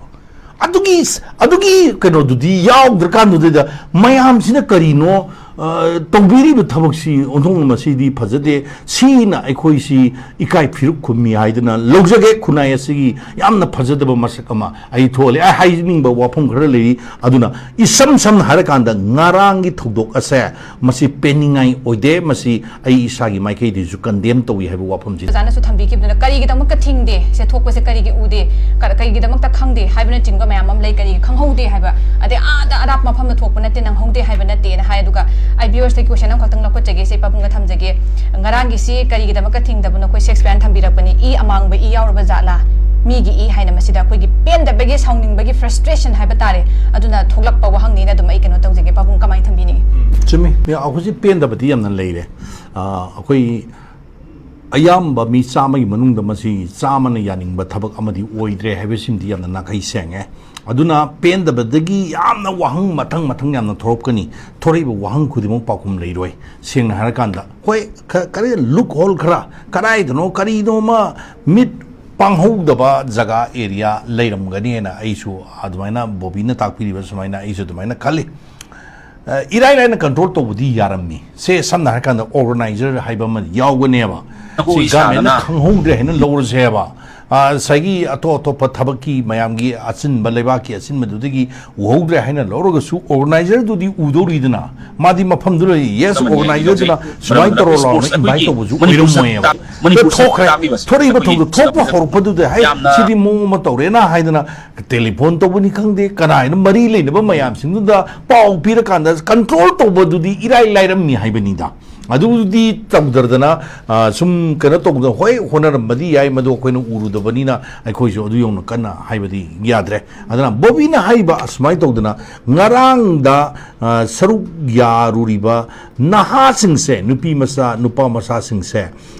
ꯑꯗꯨꯒꯤ, ꯑꯗꯨꯒꯤ ꯀꯩꯅꯣꯗꯨꯗꯤ ꯌꯥꯎꯗ꯭ꯔꯀꯥꯟꯗꯨꯗ ꯃꯌꯥꯝꯁꯤꯅ ꯀꯔꯤꯅꯣ, ꯑ, ꯇꯧꯕꯤꯔꯤꯕ ꯊꯕꯛꯁꯤ ꯑꯣꯟꯊꯣꯛꯅ ꯃꯁꯤꯗꯤ ꯐꯖꯗꯦ, ꯁꯤꯅ ꯑꯩꯈꯣꯏꯁꯤ ꯏꯀꯥꯏ ꯐꯤꯔꯨꯛ ꯈꯨꯝꯃꯤ ꯍꯥꯏꯗꯅ ꯂꯧꯖꯒꯦ꯫ ꯈꯨꯟꯅꯥꯏ ꯑꯁꯤꯒꯤ ꯌꯥꯝꯅ ꯐꯖꯗꯕ ꯃꯁꯛ ꯑꯃ ꯑꯩ ꯊꯣꯛꯍꯜꯂꯤ꯫ ꯑꯩ ꯍꯥꯏꯖꯅꯤꯡꯕ ꯋꯥꯐꯝ ꯈꯔ ꯂꯩꯔꯤ꯫ ꯑꯗꯨꯅ ꯏꯁꯝ ꯁꯝꯅ ꯍꯥꯏꯔꯀꯥꯟꯗ ꯉꯔꯥꯡꯒꯤ ꯊꯧꯗꯣꯛ ꯑꯁꯦ ꯃꯁꯤ ꯄꯦꯟꯅꯤꯡꯉꯥꯏ ꯑꯣꯏꯗꯦ꯫ ꯃꯁꯤ ꯑꯩ ꯏꯁꯥꯒꯤ ꯃꯥꯏꯀꯩꯗꯒꯤꯁꯨ ꯀꯟꯗꯦꯝ ꯇꯧꯏ ꯍꯥꯏꯕ ꯋꯥꯐꯝꯁꯤ꯫ ꯑꯣꯖꯥꯅꯁꯨ ꯊꯝꯕꯤꯈꯤꯕꯗꯨꯅ ꯀꯔꯤꯒꯤꯗꯃꯛꯇ ꯊꯤꯡꯗꯦ, ꯁꯦ ꯊꯣꯛꯄꯁꯦ ꯀꯔꯤꯒꯤ ꯎꯗꯦ, ꯀ-, ꯀꯔꯤꯒꯤꯗꯃꯛꯇ ꯈꯪꯗꯦ ꯍꯥꯏꯕꯅꯆꯤꯡꯕ ꯃꯌꯥꯝ ꯑꯃ ꯂꯩ, ꯀꯔꯤꯒꯤ ꯈꯪꯍꯧꯗꯦ ꯍꯥꯏꯕ, ꯑꯗꯩ ꯑꯥꯗ ꯑꯔꯥꯞꯄ ꯃꯐꯝꯗ ꯊꯣꯛꯄ ꯅꯠꯇꯦ, ꯅꯪꯍꯧꯗꯦ ꯍꯥꯏꯕ ꯅꯠꯇꯦꯅ ꯍꯥꯏ꯫ ꯑꯗꯨꯒ ꯑꯩ viewers ꯇ question ꯑꯃꯈꯛꯇꯪ ꯂꯧꯈꯠꯆꯒꯦ, ꯁꯦ ꯄꯥꯕꯨꯡꯒ ꯊꯝꯖꯒꯦ꯫ ꯉꯔꯥꯡꯒꯤꯁꯤ ꯀꯔꯤꯒꯤꯗꯃꯛꯇ ꯊꯤꯡꯗꯕꯅꯣ? ꯑꯩꯈꯣꯏ ꯁꯦꯛꯁꯄꯤꯌꯔꯅ ꯊꯝꯕꯤꯔꯛꯄꯅꯤ, ꯏ ꯑꯃꯥꯡꯕ ꯏ ꯌꯥꯎꯔꯕ ꯖꯥꯠꯂꯥ ꯃꯤꯒꯤ ꯏ ꯍꯥꯏꯅ꯫ ꯃꯁꯤꯗ ꯑꯩꯈꯣꯏꯒꯤ ꯄꯦꯟꯗꯕꯒꯤ, ꯁꯥꯎꯅꯤꯡꯕꯒꯤ, frustration ꯍꯥꯏꯕ ꯇꯥꯔꯦ, ꯑꯗꯨꯅ ꯊꯣꯛꯂꯛꯄ ꯋꯥꯍꯪꯅꯤꯅ ꯑꯗꯨꯝ ꯑꯩ ꯀꯩꯅꯣ ꯇꯧꯖꯒꯦ꯫ ꯄꯥꯕꯨꯡ ꯀꯃꯥꯏꯅ ꯊꯝꯕꯤꯅꯤꯡꯉꯤ? ꯆꯨꯝꯃꯤ, ꯃꯤ ꯑꯩꯈꯣꯏꯁꯤ ꯄꯦꯟꯗꯕꯗꯤ ꯌꯥꯝꯅ ꯂꯩꯔꯦ꯫ ꯑ, ꯑꯩꯈꯣꯏ ꯑꯌꯥꯝꯕ ꯃꯤ ꯆꯥꯝꯃꯒꯤ ꯃꯅꯨꯡꯗ ꯃꯁꯤ ꯆꯥꯝꯃꯅ ꯌꯥꯅꯤꯡꯕ ꯊꯕꯛ ꯑꯃꯗꯤ ꯑꯣꯏꯗ꯭ꯔꯦ ꯍꯥꯏꯕꯁꯤꯃꯗꯤ ꯌꯥꯝꯅ ꯅꯥꯈꯩ ꯁꯦꯡꯉꯦ꯫ ꯑꯗꯨꯅ ꯄꯦꯟꯗꯕꯗꯒꯤ ꯌꯥꯝꯅ ꯋꯥꯍꯪ ꯃꯊꯪ ꯃꯊꯪ ꯌꯥꯝꯅ ꯊꯣꯔꯛꯀꯅꯤ꯫ ꯊꯣꯔꯛꯏꯕ ꯋꯥꯍꯪ ꯈꯨꯗꯤꯡꯃꯛ ꯄꯥꯎꯈꯨꯝ ꯂꯩꯔꯣꯏ꯫ ꯁꯦꯡꯅ ꯍꯥꯏꯔꯀꯥꯟꯗ, ꯍꯣꯏ, ꯈ-, ꯈꯔ loophole ꯈꯔ, ꯀꯗꯥꯏꯗꯅꯣ ꯀꯔꯤꯅꯣꯃ ꯃꯤꯠ ꯄꯥꯡꯍꯧꯗꯕ ꯖꯒꯥ, area ꯂꯩꯔꯝꯒꯅꯤꯅ ꯑꯩꯁꯨ ꯑꯗꯨꯃꯥꯏꯅ ꯕꯣꯕꯤꯅ ꯇꯥꯛꯄꯤꯔꯤꯕ ꯁꯨꯃꯥꯏꯅ ꯑꯩꯁꯨ ꯑꯗꯨꯃꯥꯏꯅ ꯈꯜꯂꯤ꯫ ꯑ, ꯏꯔꯥꯏ ꯂꯥꯏꯅ control ꯇꯧꯕꯗꯤ ꯌꯥꯔꯝꯃꯤ꯫ ꯁꯦ ꯁꯝꯅ ꯍꯥꯏꯔꯀꯥꯟꯗ organizer ꯍꯥꯏꯕ ꯑꯃ ꯌꯥꯎꯒꯅꯦꯕ꯫ ꯅꯈꯣꯏ ꯁꯤ government ꯅ ꯏꯁꯥꯅ ꯈꯪꯍꯧꯗ꯭ꯔꯦ ꯍꯥꯏꯅ ꯂꯧꯔꯁꯦꯕ꯫ ꯑ, ꯉꯁꯥꯏꯒꯤ ꯑꯇꯣꯞ ꯑꯇꯣꯞꯄ ꯊꯕꯛꯀꯤ ꯃꯌꯥꯝꯒꯤ ꯑꯆꯤꯟꯕ, ꯂꯩꯕꯥꯛꯀꯤ ꯑꯆꯤꯟꯕꯗꯨꯗꯒꯤ ꯎꯍꯧꯗ꯭ꯔꯦ ꯍꯥꯏꯅ ꯂꯧꯔꯒꯁꯨ organizer ꯗꯨꯗꯤ ꯎꯗꯧꯔꯤꯗꯅ, ꯃꯥꯗꯤ ꯃꯐꯝꯗꯨ ꯂꯩ꯫ Yes, ꯑꯃꯅꯤ organizer ꯗꯨꯅ ꯍꯧꯖꯤꯛ ꯁꯨꯃꯥꯏꯅ ꯃꯔꯝꯗ ꯇꯧꯔꯣ ꯂꯥꯎꯅ sports ꯑꯩꯈꯣꯏꯒꯤ invite ꯇꯧꯕꯁꯨ ꯃꯅꯤꯄꯨꯔ ꯑꯣꯏꯔꯝꯃꯣꯏꯕ꯫ ꯁꯔꯀꯥꯔ, ꯃꯅꯤꯄꯨꯔ ꯊꯣꯛꯈ꯭ꯔꯦ꯫ ꯁꯔꯀꯥꯔ ꯇꯥꯛꯄꯤꯕꯁꯦ ꯊꯣꯔꯛꯏꯕ ꯑꯩꯈꯣꯏꯒꯤ ꯊꯧꯗꯣꯛ ꯊꯣꯛꯄ ꯍꯧꯔꯛꯄꯗꯨꯗ, "ꯍꯩ, ꯌꯥꯝꯅ ꯁꯤꯗꯤ ꯃꯑꯣꯡ ꯑꯃ ꯇꯧꯔꯦꯅ" ꯍꯥꯏꯗꯅ telephone ꯇꯧꯕꯅꯤ ꯈꯪꯗꯦ, ꯀꯅꯥ ꯍꯥꯏꯅ ꯃꯔꯤ ꯂꯩꯅꯕ ꯃꯌꯥꯝꯁꯤꯡꯗꯨꯗ ꯄꯥꯎ ꯄꯤꯔꯀꯥꯟꯗ control ꯇꯧꯕꯗꯨꯗꯤ ꯏꯔꯥꯏ ꯂꯥꯏꯔꯝꯃꯤ ꯍꯥꯏꯕꯅꯤꯗ꯫ ꯑꯗꯨꯗꯤ ꯇꯧꯗ꯭ꯔꯗꯅ, ꯑ, ꯁꯨꯝ ꯀꯩꯅꯣ ꯇꯧꯗꯅ, ꯍꯣꯏ, ꯍꯣꯠꯅꯔꯝꯕꯗꯤ ꯌꯥꯏ, ꯃꯗꯨ ꯑꯩꯈꯣꯏꯅ ꯎꯔꯨꯗꯕꯅꯤꯅ ꯑꯩꯈꯣꯏꯁꯨ ꯑꯗꯨ ꯌꯧꯅ ꯀꯟꯅ ꯍꯥꯏꯕꯗꯤ ꯌꯥꯗ꯭ꯔꯦ꯫ ꯑꯗꯨꯅ ꯕꯣꯕꯤꯅ ꯍꯥꯏꯕ ꯑꯁꯨꯃꯥꯏꯅ ꯇꯧꯗꯅ ꯉꯔꯥꯡꯗ, ꯑ, ꯁꯔꯨꯛ ꯌꯥꯔꯨꯔꯤꯕ ꯅꯍꯥꯁꯤꯡꯁꯦ, ꯅꯨꯄꯤ ꯃꯆꯥ, ꯅꯨꯄꯥ ꯃꯆꯥꯁꯤꯡꯁꯦ,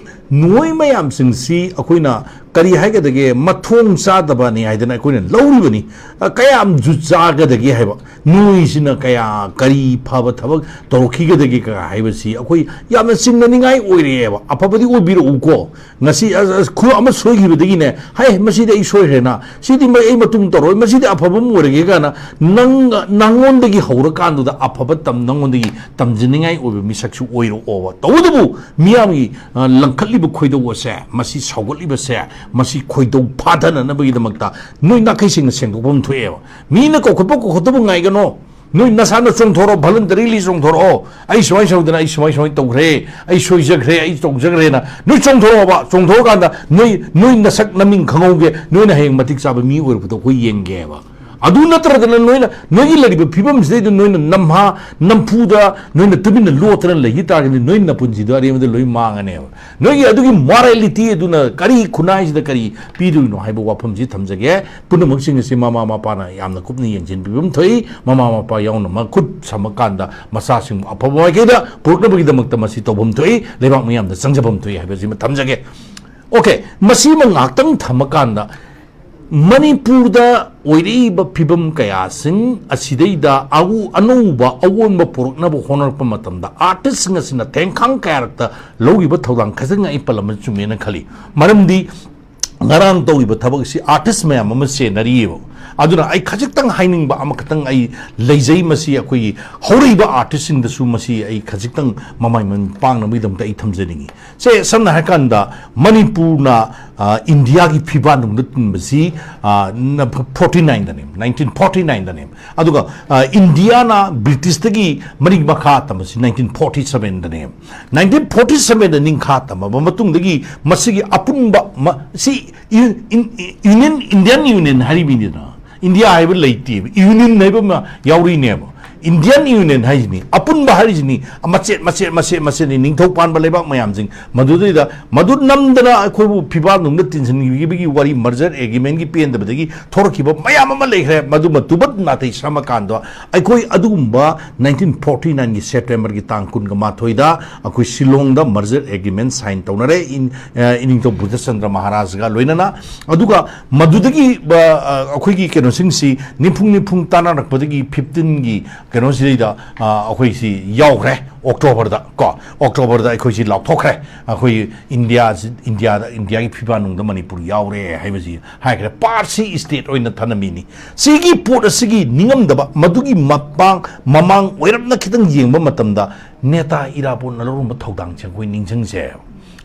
ꯅꯣꯏ ꯃꯌꯥꯝꯁꯤꯡꯁꯤ ꯑꯩꯈꯣꯏꯅ ꯀꯔꯤ ꯍꯥꯏꯒꯗꯒꯦ, ꯃꯊꯣꯡ ꯆꯥꯗꯕꯅꯤ ꯍꯥꯏꯗꯅ ꯑꯩꯈꯣꯏꯅ ꯂꯧꯔꯤꯕꯅꯤ꯫ ꯑ, ꯀꯌꯥꯝ ꯖꯨꯠ ꯆꯥꯒꯗꯒꯦ ꯍꯥꯏꯕ, ꯅꯣꯏꯁꯤꯅ ꯀꯌꯥ ꯀꯔꯤ ꯐꯕ ꯊꯕꯛ ꯇꯧꯔꯛꯈꯤꯒꯗꯒꯦ ꯀ ꯍꯥꯏꯕꯁꯤ ꯑꯩꯈꯣꯏ ꯌꯥꯝꯅ ꯆꯤꯡꯅꯅꯤꯡꯉꯥꯏ ꯑꯣꯏꯔꯛꯑꯦꯕ꯫ ꯑꯐꯕꯗꯤ ꯑꯣꯏꯕꯤꯔꯛꯎꯀꯣ꯫ ꯉꯁꯤ ꯑꯁ, ꯑꯁ, ꯈꯨ-, ꯑꯃ ꯁꯣꯏꯈꯤꯕꯗꯒꯤꯅꯦ, "ꯍꯩ, ꯃꯁꯤꯗꯤ ꯑꯩ ꯁꯣꯏꯈ꯭ꯔꯦꯅ, ꯁꯤꯗꯤ ꯃ-, ꯑꯩ ꯃꯇꯨꯡ ꯇꯧꯔꯣꯏ, ꯃꯁꯤꯗꯤ ꯑꯐꯕ ꯑꯃ ꯑꯣꯏꯔꯒꯦ" ꯀꯥꯏꯅ ꯅꯪ, ꯅꯪꯉꯣꯟꯗꯒꯤ ꯍꯧꯔꯀꯥꯟꯗꯨꯗ ꯑꯐꯕ ꯇꯝ-, ꯅꯪꯉꯣꯟꯗꯒꯤ ꯇꯝꯖꯅꯤꯡꯉꯥꯏ ꯑꯣꯏꯕ ꯃꯤꯁꯛꯁꯨ ꯑꯣꯏꯔꯛꯑꯣꯕ꯫ ꯇꯧꯕꯇꯕꯨ ꯃꯤꯌꯥꯝꯒꯤ, ꯑ, ꯂꯪꯈꯠꯂꯤꯕ ꯈꯣꯏꯗꯧ ꯑꯁꯦ, ꯃꯁꯤ ꯁꯥꯎꯒꯠꯂꯤꯕꯁꯦ, ꯃꯁꯤ ꯈꯣꯏꯗꯧ ꯐꯥꯊꯅꯅꯕꯒꯤꯗꯃꯛꯇ ꯅꯣꯏ ꯅꯥꯈꯩꯁꯤꯡꯅ ꯁꯦꯡꯗꯣꯛꯄ ꯑꯃ ꯊꯣꯛꯑꯦꯕ꯫ ꯃꯤꯅ ꯀꯧꯈꯠꯄ ꯀꯧꯈꯠꯇꯕ ꯉꯥꯏꯒꯅꯣ꯫ ꯅꯣꯏ ꯅꯁꯥꯅ ꯆꯣꯡꯊꯣꯔꯛꯑꯣ, voluntarily ꯆꯣꯡꯊꯣꯔꯛꯑꯣ꯫ "ꯑꯩ ꯁꯨꯃꯥꯏ ꯁꯧꯗꯅ ꯑꯩ ꯁꯨꯃꯥꯏ ꯁꯨꯃꯥꯏ ꯇꯧꯈ꯭ꯔꯦ, ꯑꯩ ꯁꯣꯏꯖꯈ꯭ꯔꯦ, ꯑꯩ ꯇꯧꯖꯈ꯭ꯔꯦꯅ" ꯅꯣꯏ ꯆꯣꯡꯊꯣꯔꯛꯑꯣꯕ꯫ ꯆꯣꯡꯊꯣꯔꯛꯑꯀꯥꯟꯗ ꯅꯣꯏ, ꯅꯣꯏ ꯅꯁꯛ ꯅꯃꯤꯡ ꯈꯪꯍꯧꯒꯦ, ꯅꯣꯏꯅ ꯍꯌꯦꯡ ꯃꯇꯤꯛ ꯆꯥꯕ ꯃꯤ ꯑꯣꯏꯔꯛꯄꯗꯣ ꯑꯩꯈꯣꯏ ꯌꯦꯡꯒꯦꯕ꯫ ꯑꯗꯨ ꯅꯠꯇ꯭ꯔꯗꯅ ꯅꯣꯏꯅ, ꯅꯣꯏꯒꯤ ꯂꯩꯔꯤꯕ ꯐꯤꯕꯝꯁꯤꯗꯩꯗ ꯅꯣꯏꯅ ꯅꯝꯍꯥ ꯅꯝꯐꯨꯗ ꯅꯣꯏꯅ ꯇꯨꯃꯤꯟꯅ ꯂꯣꯠꯇꯅ ꯂꯩꯈꯤ ꯇꯥꯔꯒꯗꯤ ꯅꯣꯏ ꯅꯄꯨꯟꯁꯤꯗꯣ ꯑꯔꯦꯝꯕꯗ ꯂꯣꯏ ꯃꯥꯡꯉꯅꯦꯕ꯫ ꯅꯣꯏꯒꯤ ꯑꯗꯨꯒꯤ morality ꯑꯗꯨꯅ ꯀꯔꯤ ꯈꯨꯟꯅꯥꯏꯁꯤꯗ ꯀꯔꯤ ꯄꯤꯗꯣꯏꯅꯣ ꯍꯥꯏꯕ ꯋꯥꯐꯝꯁꯤ ꯊꯝꯖꯒꯦ꯫ ꯄꯨꯝꯅꯃꯛꯁꯤꯡ ꯑꯁꯤ ꯃꯃꯥ ꯃꯄꯥꯅ ꯌꯥꯝꯅ ꯀꯨꯞꯅ ꯌꯦꯡꯁꯤꯟꯕꯤꯕ ꯑꯃ ꯊꯣꯛꯏ꯫ ꯃꯃꯥ ꯃꯄꯥ ꯌꯥꯎꯅ ꯃꯈꯨꯠ ꯁꯝꯃꯀꯥꯟꯗ ꯃꯆꯥꯁꯤꯡꯕꯨ ꯑꯐꯕ ꯃꯥꯏꯀꯩꯗ ꯄꯨꯔꯛꯅꯕꯒꯤꯗꯃꯛꯇ ꯃꯁꯤ ꯇꯧꯐꯝ ꯊꯣꯛꯏ, ꯂꯩꯕꯥꯛ ꯃꯤꯌꯥꯝꯗ ꯆꯪꯖꯐꯝ ꯊꯣꯛꯏ ꯍꯥꯏꯕꯁꯤꯃ ꯊꯝꯖꯒꯦ꯫ ꯑꯣꯀꯦ, ꯃꯁꯤꯃ ꯉꯥꯛꯇꯪ ꯊꯝꯃꯀꯥꯟꯗ ꯃꯅꯤꯄꯨꯔꯗ ꯑꯣꯏꯔꯛꯏꯕ ꯐꯤꯕꯝ ꯀꯌꯥꯁꯤꯡ ꯑꯁꯤꯗꯩꯗ ꯑꯎ-, ꯑꯅꯧꯕ ꯑꯑꯣꯟꯕ ꯄꯨꯔꯛꯅꯕ ꯍꯣꯠꯅꯔꯛꯄ ꯃꯇꯝꯗ artistꯁꯤꯡ ꯑꯁꯤꯅ ꯇꯦꯡꯈꯥꯡ ꯀꯌꯥꯔꯛꯇ ꯂꯧꯔꯤꯕ ꯊꯧꯗꯥꯡ ꯈꯖꯤꯛ ꯑꯩ ꯄꯜꯂꯝꯕ ꯆꯨꯝꯃꯦꯅ ꯈꯜꯂꯤ꯫ ꯃꯔꯝꯗꯤ ꯉꯔꯥꯡ ꯇꯧꯔꯤꯕ ꯊꯕꯛ ꯑꯁꯤ artist ꯃꯌꯥꯝ ꯑꯃ ꯆꯦꯟꯅꯔꯤꯑꯕ꯫ ꯑꯗꯨꯅ ꯑꯩ ꯈꯖꯤꯛꯇꯪ ꯍꯥꯏꯅꯤꯡꯕ ꯑꯃꯈꯛꯇꯪ ꯑꯩ ꯂꯩꯖꯩ, ꯃꯁꯤ ꯑꯩꯈꯣꯏꯒꯤ ꯍꯧꯔꯛꯏꯕ artistꯁꯤꯡꯗꯁꯨ ꯃꯁꯤ ꯑꯩ ꯈꯖꯤꯛꯇꯪ ꯃꯃꯥꯏ ꯃꯃꯤꯠ ꯄꯥꯡꯅꯕꯒꯤꯗꯃꯛꯇ ꯑꯩ ꯊꯝꯖꯅꯤꯡꯉꯤ꯫ ꯁꯦ, ꯁꯝꯅ ꯍꯥꯏꯔꯀꯥꯟꯗ ꯃꯅꯤꯄꯨꯔꯅ, ꯑ, ꯏꯟꯗꯤꯌꯥꯒꯤ ꯐꯤꯕꯥꯟꯗꯨꯗ ꯇꯤꯟꯕꯁꯤ, ꯑ, ꯅ-, forty nineꯗꯅꯦ, nineteen forty nineꯗꯅꯦ꯫ ꯑꯗꯨꯒ, ꯑ, ꯏꯟꯗꯤꯌꯥꯅ ꯕ꯭ꯔꯤꯇꯤꯁꯇꯒꯤ ꯃꯔꯤ ꯃꯈꯥ ꯇꯝꯕꯁꯤ nineteen forty sevenꯗꯅꯦ꯫ Nineteen forty sevenꯗ ꯅꯤꯡꯈꯥ ꯇꯝꯃꯕ ꯃꯇꯨꯡꯗꯒꯤ ꯃꯁꯤꯒꯤ ꯑꯄꯨꯟꯕ ꯃ-, ꯁꯤ ꯏ-, ꯏꯟ-, E-, Union, Indian Union ꯍꯥꯏꯔꯤꯕꯅꯤꯗꯅ꯫ India ꯍꯥꯏꯕ ꯂꯩꯇꯦꯕ, union ꯍꯥꯏꯕ ꯑꯃ ꯌꯥꯎꯔꯤꯅꯦꯕ꯫ Indian Union ꯍꯥꯏꯁꯤꯅꯤ, ꯑꯄꯨꯟꯕ ꯍꯥꯏꯔꯤꯁꯤꯅꯤ, ꯃꯆꯦꯠ ꯃꯆꯦꯠ ꯃꯆꯦꯠ ꯃꯆꯦꯠꯅꯤ, ꯅꯤꯡꯊꯧ ꯄꯥꯟꯕ ꯂꯩꯕꯥꯛ ꯃꯌꯥꯝꯁꯤꯡ꯫ ꯃꯗꯨꯗꯩꯗ ꯃꯗꯨ ꯅꯝꯗꯅ ꯑꯩꯈꯣꯏꯕꯨ ꯐꯤꯕꯥꯛꯅꯨꯡꯗ ꯇꯤꯟꯁꯤꯟꯈꯤꯕꯒꯤ ꯋꯥꯔꯤ, merger agreementꯀꯤ ꯄꯦꯟꯗꯕꯗꯒꯤ ꯊꯣꯔꯛꯈꯤꯕ ꯃꯌꯥꯝ ꯑꯃ ꯂꯩꯈ꯭ꯔꯦ꯫ ꯃꯗꯨ ꯃꯇꯨꯕꯠ ꯅꯥꯇꯩ ꯁꯃꯀꯥꯟꯗ ꯑꯩꯈꯣꯏ ꯑꯗꯨꯒꯨꯝꯕ nineteen forty nineꯒꯤ Septemberꯒꯤ ꯇꯥꯡ ꯀꯨꯟꯒ ꯃꯥꯊꯣꯏꯗ ꯑꯩꯈꯣꯏ ꯁꯤꯂꯣꯡꯗ merger agreement sign ꯇꯧꯅꯔꯦ, ꯏꯟ-, ꯑ, ꯏꯅꯤꯡꯊꯧ ꯕꯨꯙꯆꯟꯗ꯭ꯔ ꯃꯍꯥꯔꯥꯖꯒ ꯂꯣꯏꯅꯅ꯫ ꯑꯗꯨꯒ ꯃꯗꯨꯗꯒꯤ, ꯑ, ꯑ, ꯑꯩꯈꯣꯏꯒꯤ ꯀꯩꯅꯣꯁꯤꯡꯁꯤ ꯅꯤꯝꯐꯨꯡ ꯅꯤꯝꯐꯨꯡ ꯇꯥꯟꯅꯔꯛꯄꯗꯒꯤ fifteenꯒꯤ ꯀꯩꯅꯣꯁꯤꯗꯩꯗ, ꯑ, ꯑꯩꯈꯣꯏꯁꯤ ꯌꯥꯎꯈ꯭ꯔꯦ꯫ Octoberꯗ ꯀꯣ, Octoberꯗ ꯑꯩꯈꯣꯏꯁꯤ ꯂꯥꯎꯊꯣꯛꯈ꯭ꯔꯦ꯫ ꯑꯩꯈꯣꯏ ꯏꯟꯗꯤꯌꯥꯁꯤ, ꯏꯟꯗꯤꯌꯥꯗ, ꯏꯟꯗꯤꯌꯥꯒꯤ ꯐꯤꯐꯥꯅꯨꯡꯗ ꯃꯅꯤꯄꯨꯔ ꯌꯥꯎꯔꯦ ꯍꯥꯏꯕꯁꯤ ꯍꯥꯏꯈ꯭ꯔꯦ꯫ Partꯁꯤ state ꯑꯣꯏꯅ ꯊꯅꯝꯃꯤꯅꯤ꯫ ꯁꯤꯒꯤ ꯄꯣꯠ ꯑꯁꯤꯒꯤ ꯅꯤꯡꯉꯝꯗꯕ, ꯃꯗꯨꯒꯤ ꯃꯄꯥꯡ, ꯃꯃꯥꯡ ꯑꯣꯏꯔꯞꯅ ꯈꯤꯇꯪ ꯌꯦꯡꯕ ꯃꯇꯝꯗ ꯅꯦꯇꯥ ꯏꯔꯥꯕꯣꯠꯅ ꯂꯧꯔꯝꯕ ꯊꯧꯗꯥꯡꯁꯦ ꯑꯩꯈꯣꯏ ꯅꯤꯡꯁꯤꯡꯁꯦ꯫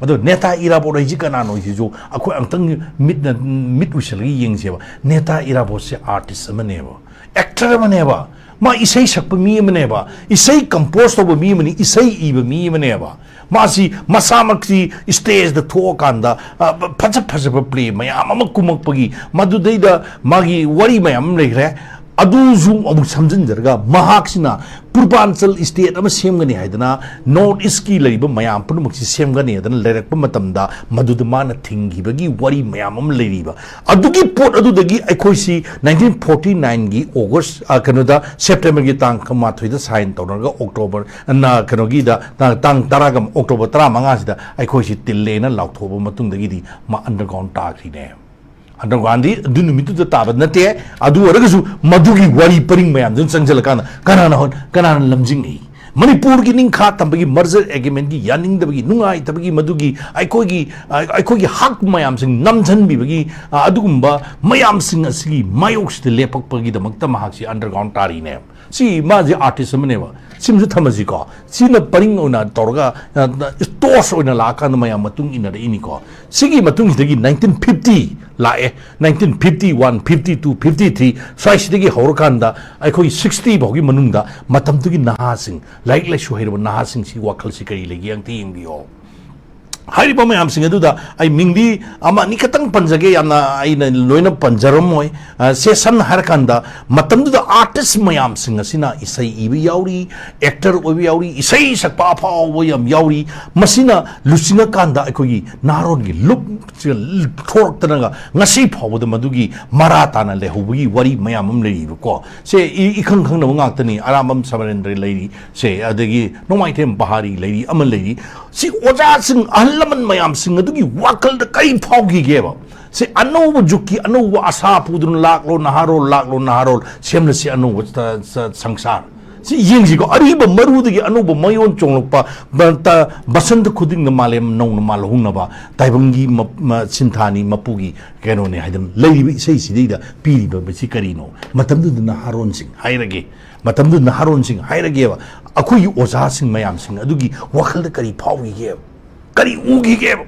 ꯑꯗꯣ ꯅꯦꯇꯥ ꯏꯔꯥꯕꯣꯠ ꯍꯥꯏꯁꯤ ꯀꯅꯥꯅꯣ ꯍꯥꯏꯁꯤꯁꯨ ꯑꯩꯈꯣꯏ ꯑꯃꯨꯛꯇꯪ ꯃꯤꯠꯅ, ꯃꯤꯠ ꯎꯏꯁꯤꯜꯂꯒ ꯌꯦꯡꯁꯦꯕ꯫ ꯅꯦꯇꯥ ꯏꯔꯥꯕꯣꯠꯁꯦ artist ꯑꯃꯅꯦꯕ, actor ꯑꯃꯅꯦꯕ꯫ ꯃꯥ ꯏꯁꯩ ꯁꯛꯄ ꯃꯤ ꯑꯃꯅꯦꯕ, ꯏꯁꯩ compose ꯇꯧꯕ ꯃꯤ ꯑꯃꯅꯤ, ꯏꯁꯩ ꯏꯕ ꯃꯤ ꯑꯃꯅꯦꯕ꯫ ꯃꯥꯁꯤ ꯃꯁꯥꯃꯛꯁꯤ stageꯗ ꯊꯣꯛꯑꯀꯥꯟꯗ, ꯑ, ꯐꯖ ꯐꯖꯕ play ꯃꯌꯥꯝ ꯑꯃ ꯀꯨꯝꯃꯛꯄꯒꯤ, ꯃꯗꯨꯗꯩꯗ ꯃꯥꯒꯤ ꯋꯥꯔꯤ ꯃꯌꯥꯝ ꯑꯃ ꯂꯩꯈ꯭ꯔꯦ꯫ ꯑꯗꯨꯁꯨ ꯑꯃꯨꯛ ꯁꯝꯖꯤꯟꯖꯔꯒ, ꯃꯍꯥꯛꯁꯤꯅ ꯄꯨꯔꯕꯥꯟꯆꯜ state ꯑꯃ ꯁꯦꯝꯒꯅꯤ ꯍꯥꯏꯗꯅ, North Eastꯀꯤ ꯂꯩꯔꯤꯕ ꯃꯌꯥꯝ ꯄꯨꯝꯅꯃꯛꯁꯤ ꯁꯦꯝꯒꯅꯤ ꯍꯥꯏꯗꯅ ꯂꯩꯔꯛꯄ ꯃꯇꯝꯗ, ꯃꯗꯨꯗ ꯃꯥꯅ ꯊꯤꯡꯈꯤꯕꯒꯤ ꯋꯥꯔꯤ ꯃꯌꯥꯝ ꯑꯃ ꯂꯩꯔꯤꯕ꯫ ꯑꯗꯨꯒꯤ ꯄꯣꯠ ꯑꯗꯨꯗꯒꯤ ꯑꯩꯈꯣꯏꯁꯤ nineteen forty nineꯒꯤ August, ꯑ, ꯀꯩꯅꯣꯗ, Septemberꯒꯤ ꯇꯥꯡ ꯀꯨꯟꯃꯥꯊꯣꯏꯗ sign ꯇꯧꯅꯔꯒ October, ꯅ, ꯀꯩꯅꯣꯒꯤꯗ, ꯇꯥꯡ, ꯇꯥꯡ ꯇꯔꯥꯒ, October ꯇꯔꯥꯃꯉꯥꯁꯤꯗ ꯑꯩꯈꯣꯏꯁꯤ ꯇꯤꯜꯂꯦꯅ ꯂꯥꯎꯊꯣꯛꯑꯕ ꯃꯇꯨꯡꯗꯒꯤꯗꯤ ꯃꯥ underground ꯇꯥꯈ꯭ꯔꯤꯅꯦ꯫ Undergroundꯗꯤ ꯑꯗꯨ ꯅꯨꯃꯤꯠꯇꯨꯗ ꯇꯥꯕ ꯅꯠꯇꯦ꯫ ꯑꯗꯨ ꯑꯣꯏꯔꯒꯁꯨ ꯃꯗꯨꯒꯤ ꯋꯥꯔꯤ ꯄꯔꯤꯡ ꯃꯌꯥꯝꯗꯨꯅ ꯆꯪꯁꯤꯜꯂꯀꯥꯟꯗ ꯀꯅꯥꯅ ꯍꯣꯠ-, ꯀꯅꯥꯅ ꯂꯝꯖꯤꯡꯏ? ꯃꯅꯤꯄꯨꯔꯒꯤ ꯅꯤꯡꯈꯥ ꯇꯝꯕꯒꯤ merger agreementꯀꯤ ꯌꯥꯅꯤꯡꯗꯕꯒꯤ, ꯅꯨꯡꯉꯥꯏꯇꯕꯒꯤ, ꯃꯗꯨꯒꯤ ꯑꯩꯈꯣꯏꯒꯤ, ꯑ, ꯑꯩꯈꯣꯏꯒꯤ ꯍꯛ ꯃꯌꯥꯝꯁꯤꯡ ꯅꯝꯁꯤꯟꯕꯤꯕꯒꯤ, ꯑ, ꯑꯗꯨꯒꯨꯝꯕ ꯃꯌꯥꯝꯁꯤꯡ ꯑꯁꯤꯒꯤ ꯃꯥꯌꯣꯛꯁꯤꯗ ꯂꯦꯞꯄꯛꯄꯒꯤꯗꯃꯛꯇ ꯃꯍꯥꯛꯁꯤ underground ꯇꯥꯔꯤꯅꯦ꯫ ꯁꯤ ꯃꯥꯁꯦ artist ꯑꯃꯅꯦꯕ꯫ ꯁꯤꯃꯁꯨ ꯊꯝꯃꯁꯤꯀꯣ꯫ ꯁꯤꯅ ꯄꯔꯤꯡ ꯑꯣꯏꯅ ꯇꯧꯔꯒ, ꯑ, torch ꯑꯣꯏꯅ ꯂꯥꯛꯑꯀꯥꯟꯗ ꯃꯌꯥꯝ ꯃꯇꯨꯡ ꯏꯟꯅꯔꯛꯏꯅꯤꯀꯣ꯫ ꯁꯤꯒꯤ ꯃꯇꯨꯡꯁꯤꯗꯒꯤ nineteen fifty ꯂꯥꯛꯑꯦ꯫ Nineteen fifty one, fifty two, fifty three, ꯁ꯭ꯋꯥꯏꯁꯤꯗꯒꯤ ꯍꯧꯔꯀꯥꯟꯗ ꯑꯩꯈꯣꯏ sixty ꯐꯥꯎꯒꯤ ꯃꯅꯨꯡꯗ ꯃꯇꯝꯗꯨꯒꯤ ꯅꯍꯥꯁꯤꯡ, ꯂꯥꯏꯔꯤꯛ ꯂꯥꯏꯁꯨ ꯍꯩꯔꯕ ꯅꯍꯥꯁꯤꯡꯁꯤ ꯋꯥꯈꯜꯁꯤ ꯀꯔꯤ ꯂꯩꯒꯦ ꯑꯝꯇ ꯌꯦꯡꯕꯤꯌꯣ꯫ ꯍꯥꯏꯔꯤꯕ ꯃꯌꯥꯝꯁꯤꯡ ꯑꯗꯨꯗ ꯑꯩ ꯃꯤꯡꯗꯤ ꯑꯃ ꯑꯅꯤ ꯈꯛꯇꯪ ꯄꯟꯖꯒꯦ, ꯌꯥꯝꯅ ꯑꯩꯅ ꯂꯣꯏꯅ ꯄꯟꯖꯔꯝꯃꯣꯏ꯫ ꯑ, ꯁꯦ, ꯁꯝꯅ ꯍꯥꯏꯔꯀꯥꯟꯗ, ꯃꯇꯝꯗꯨꯗ ꯑꯥꯔꯇꯤꯁ ꯃꯌꯥꯝꯁꯤꯡ ꯑꯁꯤꯅ ꯏꯁꯩ ꯏꯕ ꯌꯥꯎꯔꯤ, ꯑꯦꯛꯇꯔ ꯑꯣꯏꯕ ꯌꯥꯎꯔꯤ, ꯏꯁꯩ ꯁꯛꯄ ꯑꯐꯥꯎꯕ ꯌꯥꯝ ꯌꯥꯎꯔꯤ꯫ ꯃꯁꯤꯅ ꯂꯨꯆꯤꯡꯉꯀꯥꯟꯗ ꯑꯩꯈꯣꯏꯒꯤ ꯅꯍꯥꯔꯣꯟꯒꯤ ꯂꯨꯞ ꯊꯣꯔꯛꯇꯅꯒ ꯉꯁꯤ ꯐꯥꯎꯕꯗ ꯃꯗꯨꯒꯤ ꯃꯔꯥ ꯇꯥꯅ ꯂꯩꯍꯧꯕꯒꯤ ꯋꯥꯔꯤ ꯃꯌꯥꯝ ꯑꯃ ꯂꯩꯔꯤꯕꯀꯣ꯫ ꯁꯦ, ꯏ-, ꯏꯈꯪ ꯈꯪꯅꯕ ꯉꯥꯛꯇꯅꯤ꯫ ꯑꯔꯥꯝꯕꯝ ꯁꯃꯔꯦꯟꯗ꯭ꯔ ꯂꯩꯔꯤ, ꯁꯦ, ꯑꯗꯒꯤ ꯅꯣꯡꯃꯥꯏꯊꯦꯝ ꯕꯍꯥꯔꯤ ꯂꯩꯔꯤ, ꯑꯃ ꯂꯩꯔꯤ꯫ ꯁꯤ ꯑꯣꯖꯥꯁꯤꯡ, ꯑꯍꯜ ꯂꯃꯟ ꯃꯌꯥꯝꯁꯤꯡ ꯑꯗꯨꯒꯤ ꯋꯥꯈꯜꯗ ꯀꯔꯤ ꯐꯥꯎꯈꯤꯒꯦꯕ? ꯁꯤ ꯑꯅꯧꯕ ꯖꯨꯛꯀꯤ ꯑꯅꯧꯕ ꯑꯁꯥ ꯄꯨꯗꯨꯅ ꯂꯥꯛꯂꯣ ꯅꯍꯥꯔꯣꯜ, ꯂꯥꯛꯂꯣ ꯅꯍꯥꯔꯣꯜ, ꯁꯦꯝꯂꯁꯤ ꯑꯅꯧꯕ ꯁ-, ꯁ-, ꯁꯪꯁꯥꯔ꯫ ꯁꯤ ꯌꯦꯡꯁꯤꯀꯣ, ꯑꯔꯤꯕ ꯃꯔꯨꯗꯒꯤ ꯑꯅꯧꯕ ꯃꯌꯣꯟ ꯆꯣꯡꯂꯛꯄ, ꯕ-, ꯇ-, ꯕꯁꯟꯇ ꯈꯨꯗꯤꯡꯗ ꯃꯥꯂꯦꯝ ꯅꯧꯅ ꯃꯥꯜꯍꯧꯅꯕ ꯇꯥꯏꯕꯪꯒꯤ ꯃ-, ꯃ-, ꯁꯤꯟꯊꯥꯅꯤ ꯃꯄꯨꯒꯤ ꯀꯩꯅꯣꯅꯦ ꯍꯥꯏꯗꯅ ꯂꯩꯔꯤꯕ ꯏꯁꯩꯁꯤꯗꯩꯗ ꯄꯤꯔꯤꯕ ꯃꯁꯤ ꯀꯔꯤꯅꯣ? ꯃꯇꯝꯗꯨꯗ ꯅꯍꯥꯔꯣꯟꯁꯤꯡ ꯍꯥꯏꯔꯒꯦ, ꯃꯇꯝꯗꯨꯗ ꯅꯍꯥꯔꯣꯟꯁꯤꯡ ꯍꯥꯏꯔꯒꯦꯕ, ꯑꯩꯈꯣꯏꯒꯤ ꯑꯣꯖꯥꯁꯤꯡ ꯃꯌꯥꯝꯁꯤꯡ ꯑꯗꯨꯒꯤ ꯋꯥꯈꯜꯗ ꯀꯔꯤ ꯐꯥꯎꯈꯤꯒꯦꯕ? ꯀꯔꯤ ꯎꯈꯤꯒꯦꯕ?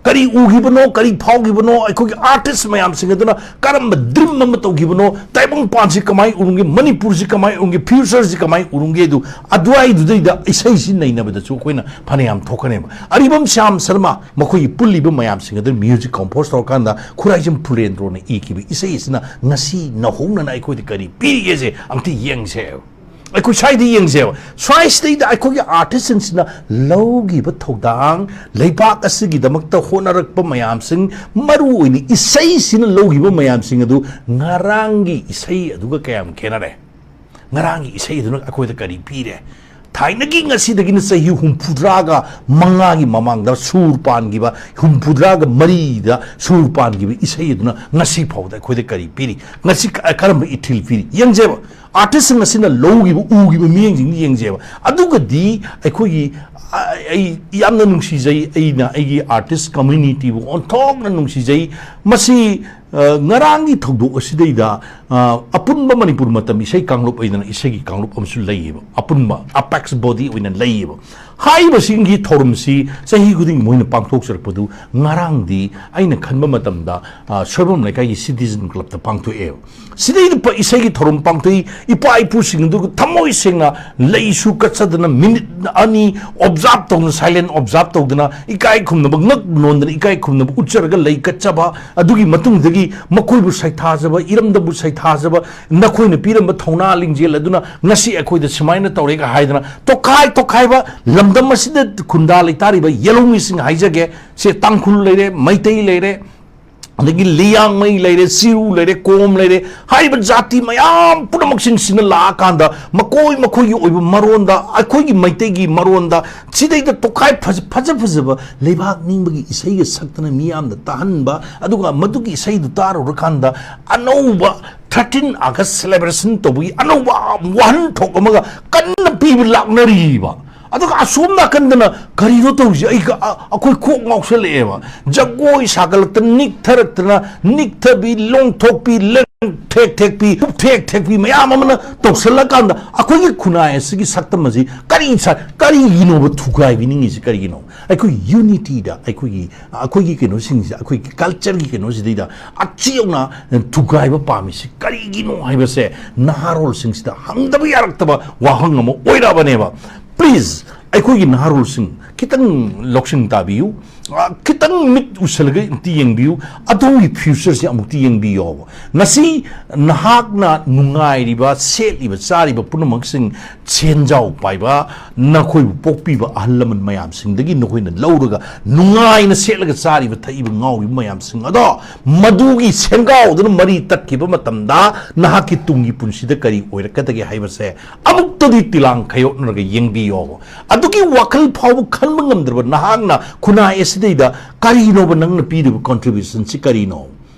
ꯀꯔꯤ ꯎꯈꯤꯕꯅꯣ, ꯀꯔꯤ ꯐꯥꯎꯈꯤꯕꯅꯣ? ꯑꯩꯈꯣꯏꯒꯤ ꯑꯥꯔꯇꯤꯁ ꯃꯌꯥꯝꯁꯤꯡ ꯑꯗꯨꯅ ꯀꯔꯝꯕ ꯗ꯭ꯔꯤꯝ ꯑꯃ ꯇꯧꯈꯤꯕꯅꯣ? ꯇꯥꯏꯕꯪꯄꯥꯟꯁꯤ ꯀꯃꯥꯏꯅ ꯎꯔꯨꯝꯒꯦ? ꯃꯅꯤꯄꯨꯔꯁꯤ ꯀꯃꯥꯏꯅ ꯎꯔꯨꯝꯒꯦ? ꯐ꯭ꯌꯨꯆꯔꯁꯤ ꯀꯃꯥꯏꯅ ꯎꯔꯨꯝꯒꯦ? ꯑꯗꯨ ꯑꯗꯨꯋꯥꯏꯗꯨꯗꯩꯗ ꯏꯁꯩꯁꯤ ꯅꯩꯅꯕꯗꯁꯨ ꯑꯩꯈꯣꯏꯅ ꯐꯅꯌꯥꯝ ꯊꯣꯛꯀꯅꯦꯕ꯫ ꯑꯔꯤꯕꯝ ꯁ꯭ꯌꯥꯝ ꯁꯔꯃ, ꯃꯈꯣꯏꯒꯤ ꯄꯨꯜꯂꯤꯕ ꯃꯌꯥꯝꯁꯤꯡ ꯑꯗꯨ ꯃ꯭ꯌꯨꯖꯤꯛ ꯀꯣꯝꯄꯣꯁ ꯇꯧꯔꯀꯥꯟꯗ ꯈꯨꯔꯥꯏꯖꯝ ꯐꯨꯂꯦꯟꯗ꯭ꯔꯣꯅ ꯏꯈꯤꯕ ꯏꯁꯩ ꯑꯁꯤꯅ ꯉꯁꯤ ꯅꯧꯍꯧꯅꯅ ꯑꯩꯈꯣꯏꯗ ꯀꯔꯤ ꯄꯤꯔꯤꯒꯦꯁꯦ ꯑꯝꯇ ꯌꯦꯡꯁꯦ꯫ ꯑꯩꯈꯣꯏ ꯁ꯭ꯋꯥꯏꯗ ꯌꯦꯡꯁꯦꯕ꯫ ꯁ꯭ꯋꯥꯏꯁꯤꯗꯩꯗ ꯑꯩꯈꯣꯏꯒꯤ ꯑꯥꯔꯇꯤꯁꯁꯤꯡꯁꯤꯅ ꯂꯧꯈꯤꯕ ꯊꯧꯗꯥꯡ, ꯂꯩꯕꯥꯛ ꯑꯁꯤꯒꯤꯗꯃꯛꯇ ꯍꯣꯠꯅꯔꯛꯄ ꯃꯌꯥꯝꯁꯤꯡ, ꯃꯔꯨ ꯑꯣꯏꯅ ꯏꯁꯩꯁꯤꯅ ꯂꯧꯈꯤꯕ ꯃꯌꯥꯝꯁꯤꯡ ꯑꯗꯨ ꯉꯔꯥꯡꯒꯤ ꯏꯁꯩ ꯑꯗꯨꯒ ꯀꯌꯥꯝ ꯈꯦꯠꯅꯔꯦ? ꯉꯔꯥꯡꯒꯤ ꯏꯁꯩ ꯑꯗꯨꯅ ꯑꯩꯈꯣꯏꯗ ꯀꯔꯤ ꯄꯤꯔꯦ? ꯊꯥꯏꯅꯒꯤ ꯉꯁꯤꯗꯒꯤꯅ ꯆꯍꯤ ꯍꯨꯝꯐꯨꯇꯔꯥꯒ ꯃꯉꯥꯒꯤ ꯃꯃꯥꯡꯗ ꯁꯨꯔ ꯄꯥꯟꯈꯤꯕ, ꯍꯨꯝꯐꯨꯇꯔꯥꯒ ꯃꯔꯤꯗ ꯁꯨꯔ ꯄꯥꯟꯈꯤꯕ ꯏꯁꯩ ꯑꯗꯨꯅ ꯉꯁꯤ ꯐꯥꯎꯕꯗ ꯑꯩꯈꯣꯏꯗ ꯀꯔꯤ ꯄꯤꯔꯤ? ꯉꯁꯤ ꯀ-, ꯀꯔꯝꯕ ꯏꯊꯤꯜ ꯄꯤꯔꯤ? ꯌꯦꯡꯖꯦꯕ꯫ ꯑꯥꯔꯇꯤꯁꯁꯤꯡ ꯑꯁꯤꯅ ꯂꯧꯈꯤꯕ, ꯎꯈꯤꯕ ꯃꯤꯠꯌꯦꯡꯁꯤꯡꯗꯨ ꯌꯦꯡꯖꯦꯕ꯫ ꯑꯗꯨꯒꯗꯤ ꯑꯩꯈꯣꯏꯒꯤ, ꯑ, ꯑꯩ ꯌꯥꯝꯅ ꯅꯨꯡꯁꯤꯖꯩ, ꯑꯩꯅ ꯑꯩꯒꯤ ꯑꯥꯔꯇꯤꯁ ꯀꯝꯃ꯭ꯌꯨꯅꯤꯇꯤꯕꯨ ꯑꯣꯟꯊꯣꯛꯅ ꯅꯨꯡꯁꯤꯖꯩ꯫ ꯃꯁꯤ, ꯑ, ꯉꯔꯥꯡꯒꯤ ꯊꯧꯗꯣꯛ ꯑꯁꯤꯗꯩꯗ, ꯑ, ꯑꯄꯨꯟꯕ ꯃꯅꯤꯄꯨꯔ ꯃꯇꯝ ꯏꯁꯩ ꯀꯥꯡꯂꯨꯞ ꯍꯥꯏꯗꯅ ꯏꯁꯩꯒꯤ ꯀꯥꯡꯂꯨꯞ ꯑꯃꯁꯨ ꯂꯩꯌꯦꯕ, ꯑꯄꯨꯟꯕ ꯑꯄꯦꯛꯁ ꯕꯣꯗꯤ ꯑꯣꯏꯅ ꯂꯩꯌꯦꯕ꯫ ꯍꯥꯏꯔꯤꯕꯁꯤꯡꯒꯤ ꯊꯧꯔꯝꯁꯤ ꯆꯍꯤ ꯈꯨꯗꯤꯡꯒꯤ ꯃꯣꯏꯅ ꯄꯥꯡꯊꯣꯛꯆꯔꯛꯄꯗꯨ ꯉꯔꯥꯡꯗꯤ ꯑꯩꯅ ꯈꯟꯕ ꯃꯇꯝꯗ, ꯑ, ꯁꯣꯏꯕꯝ ꯂꯩꯀꯥꯏꯒꯤ ꯁꯤꯇꯤꯖꯟ ꯀ꯭ꯂꯕꯇ ꯄꯥꯡꯊꯣꯛꯑꯦꯕ꯫ ꯁꯤꯗꯩꯗ ꯄ-, ꯏꯁꯩꯒꯤ ꯊꯧꯔꯝ ꯄꯥꯡꯊꯣꯛꯏ, ꯏꯄꯥ ꯏꯄꯨꯁꯤꯡ ꯑꯗꯨꯒ ꯊꯃꯣꯏ ꯁꯦꯡꯅ ꯂꯩꯁꯨ ꯀꯠꯆꯗꯅ ꯃꯤꯅꯤꯠ ꯑꯅꯤ ꯑꯣꯕꯖꯥꯔꯞ ꯇꯧꯗꯅ, ꯁꯥꯏꯂꯦꯟ ꯑꯣꯕꯖꯥꯔꯞ ꯇꯧꯗꯅ, ꯏꯀꯥꯏ ꯈꯨꯝꯅꯕ, ꯉꯛ ꯅꯣꯟꯗꯅ ꯏꯀꯥꯏ ꯈꯨꯝꯅꯕ ꯎꯠꯆꯔꯒ ꯂꯩ ꯀꯠꯆꯕ, ꯑꯗꯨꯒꯤ ꯃꯇꯨꯡꯗꯒꯤ ꯃꯈꯣꯏꯕꯨ ꯁꯩꯊꯥꯖꯕ, ꯏꯔꯝꯗꯝꯕꯨ ꯁꯩꯊꯥꯖꯕ, ꯅꯈꯣꯏꯅ ꯄꯤꯔꯝꯕ ꯊꯧꯅꯥ ꯂꯤꯡꯖꯦꯜ ꯑꯗꯨꯅ ꯉꯁꯤ ꯑꯩꯈꯣꯏꯗ ꯁꯨꯃꯥꯏꯅ ꯇꯧꯔꯦꯒ ꯍꯥꯏꯗꯅ ꯇꯣꯈꯥꯏ ꯇꯣꯈꯥꯏꯕ ꯂꯝꯗꯝ ꯑꯁꯤꯗ ꯈꯨꯟꯗꯥ ꯂꯩꯇꯥꯔꯤꯕ ꯌꯦꯜꯍꯧꯃꯤꯁꯤꯡ ꯍꯥꯏꯖꯒꯦ, ꯁꯦ ꯇꯥꯡꯈꯨꯜ ꯂꯩꯔꯦ, ꯃꯩꯇꯩ ꯂꯩꯔꯦ, ꯑꯗꯒꯤ ꯂꯤꯌꯥꯡꯃꯩ ꯂꯩꯔꯦ, ꯆꯤꯔꯨ ꯂꯩꯔꯦ, ꯀꯣꯝ ꯂꯩꯔꯦ, ꯍꯥꯏꯔꯤꯕ ꯖꯥꯇꯤ ꯃꯌꯥꯝ ꯄꯨꯝꯅꯃꯛꯁꯤꯡꯁꯤꯅ ꯂꯥꯛꯑꯀꯥꯟꯗ ꯃꯈꯣꯏ ꯃꯈꯣꯏꯒꯤ ꯑꯣꯏꯕ ꯃꯔꯣꯟꯗ, ꯑꯩꯈꯣꯏꯒꯤ ꯃꯩꯇꯩꯒꯤ ꯃꯔꯣꯟꯗ ꯁꯤꯗꯩꯗ ꯇꯣꯈꯥꯏ ꯐꯖ-, ꯐꯖ ꯐꯖꯕ ꯂꯩꯕꯥꯛ ꯅꯤꯡꯕꯒꯤ ꯏꯁꯩꯒ ꯁꯛꯇꯅ ꯃꯤꯌꯥꯝꯗ ꯇꯥꯍꯟꯕ, ꯑꯗꯨꯒ ꯃꯗꯨꯒꯤ ꯏꯁꯩꯗꯨ ꯇꯥꯔꯨꯔꯀꯥꯟꯗ ꯑꯅꯧꯕ ꯊꯥꯔꯇꯤꯟ ꯑꯥꯒꯁ ꯁꯦꯂꯦꯕ꯭ꯔꯦꯁꯟ ꯇꯧꯕꯒꯤ ꯑꯅꯧꯕ ꯋꯥꯍꯟꯊꯣꯛ ꯑꯃꯒ ꯀꯟꯅ ꯄꯤꯕ ꯂꯥꯛꯅꯔꯤꯕ꯫ ꯑꯗꯨꯒ ꯑꯁꯣꯝ ꯅꯥꯀꯟꯗꯅ ꯀꯔꯤꯅꯣ ꯇꯧꯔꯤꯁꯦ? ꯑꯩ ꯀ-, ꯑ-, ꯑꯩꯈꯣꯏ ꯀꯣꯛ ꯉꯥꯎꯁꯜꯂꯛꯑꯦꯕ꯫ ꯖꯒꯣꯏ ꯁꯥꯒꯠꯂꯛꯇꯅ, ꯅꯤꯛꯊꯔꯛꯇꯅ, ꯅꯤꯛꯊꯕꯤ, ꯂꯣꯡꯊꯣꯛꯄꯤ, ꯂꯦꯡ ꯊꯦꯛ ꯊꯦꯛꯄꯤ, ꯊꯦꯛ ꯊꯦꯛꯄꯤ ꯃꯌꯥꯝ ꯑꯃꯅ ꯇꯧꯁꯜꯂꯀꯥꯟꯗ ꯑꯩꯈꯣꯏꯒꯤ ꯈꯨꯟꯅꯥꯏ ꯑꯁꯤꯒꯤ ꯁꯛꯇꯝ ꯑꯁꯤ ꯀꯔꯤ ꯁꯥ-, ꯀꯔꯤꯒꯤꯅꯣꯕ ꯊꯨꯒꯥꯏꯕꯤꯅꯤꯡꯉꯤꯁꯤ ꯀꯔꯤꯒꯤꯅꯣ? ꯑꯩꯈꯣꯏ ꯌꯨꯅꯤꯇꯤꯗ, ꯑꯩꯈꯣꯏꯒꯤ, ꯑꯩꯈꯣꯏꯒꯤ ꯀꯩꯅꯣꯁꯤꯡꯁꯦ, ꯑꯩꯈꯣꯏꯒꯤ ꯀꯜꯆꯔꯒꯤ ꯀꯩꯅꯣꯁꯤꯗꯩꯗ ꯑꯆꯤ ꯌꯧꯅ ꯊꯨꯒꯥꯏꯕ ꯄꯥꯝꯃꯤꯁꯤ ꯀꯔꯤꯒꯤꯅꯣ ꯍꯥꯏꯕꯁꯦ ꯅꯍꯥꯔꯣꯜꯁꯤꯡꯁꯤꯗ ꯍꯪꯗꯕ ꯌꯥꯔꯛꯇꯕ ꯋꯥꯍꯪ ꯑꯃ ꯑꯣꯏꯔꯛꯑꯕꯅꯦꯕ꯫ ꯄ꯭ꯂꯤꯖ, ꯑꯩꯈꯣꯏꯒꯤ ꯅꯍꯥꯔꯣꯜꯁꯤꯡ ꯈꯤꯇꯪ ꯂꯧꯁꯤꯡ ꯇꯥꯕꯤꯌꯨ, ꯑ, ꯈꯤꯇꯪ ꯃꯤꯠ ꯎꯁꯜꯂꯒ ꯑꯃꯨꯛꯇꯤ ꯌꯦꯡꯕꯤꯌꯨ, ꯑꯗꯣꯝꯒꯤ ꯐ꯭ꯌꯨꯆꯔꯁꯦ ꯑꯃꯨꯛꯇꯤ ꯌꯦꯡꯕꯤꯌꯣꯕ꯫ ꯉꯁꯤ ꯅꯍꯥꯛꯅ ꯅꯨꯡꯉꯥꯏꯔꯤꯕ, ꯁꯦꯠꯂꯤꯕ, ꯆꯥꯔꯤꯕ ꯄꯨꯝꯅꯃꯛꯁꯤꯡ ꯁꯦꯟꯖꯥꯎ ꯄꯥꯏꯕ, ꯅꯈꯣꯏꯕꯨ ꯄꯣꯛꯄꯤꯕ ꯑꯍꯜ ꯂꯃꯟ ꯃꯌꯥꯝꯁꯤꯡꯗꯒꯤ ꯅꯈꯣꯏꯅ ꯂꯧꯔꯒ ꯅꯨꯡꯉꯥꯏꯅ ꯁꯦꯠꯂꯒ ꯆꯥꯔꯤꯕ, ꯊꯛꯏꯕ, ꯉꯥꯎꯔꯤꯕ ꯃꯌꯥꯝꯁꯤꯡ ꯑꯗꯣ ꯃꯗꯨꯒꯤ ꯁꯦꯟꯒꯥꯎꯗꯨꯅ ꯃꯔꯤ ꯇꯠꯈꯤꯕ ꯃꯇꯝꯗ ꯅꯍꯥꯛꯀꯤ ꯇꯨꯡꯒꯤ ꯄꯨꯟꯁꯤꯗ ꯀꯔꯤ ꯑꯣꯏꯔꯛꯀꯗꯒꯦ ꯍꯥꯏꯕꯁꯦ ꯑꯃꯨꯛꯇꯗꯤ ꯇꯤꯂꯥꯡ ꯈꯥꯏꯌꯣꯛꯅꯔꯒ ꯌꯦꯡꯕꯤꯌꯣꯕ꯫ ꯑꯗꯨꯒꯤ ꯋꯥꯈꯜ ꯐꯥꯎꯕ ꯈꯟꯕ ꯉꯝꯗ꯭ꯔꯕ ꯅꯍꯥꯛꯅ ꯈꯨꯟꯅꯥꯏ ꯑꯁꯤꯗꯩꯗ ꯀꯔꯤꯅꯣꯕ ꯅꯪꯅ ꯄꯤꯔꯤꯕ ꯀꯟꯇ꯭ꯔꯤꯕ꯭ꯌꯨꯁꯟꯁꯤ ꯀꯔꯤꯅꯣ?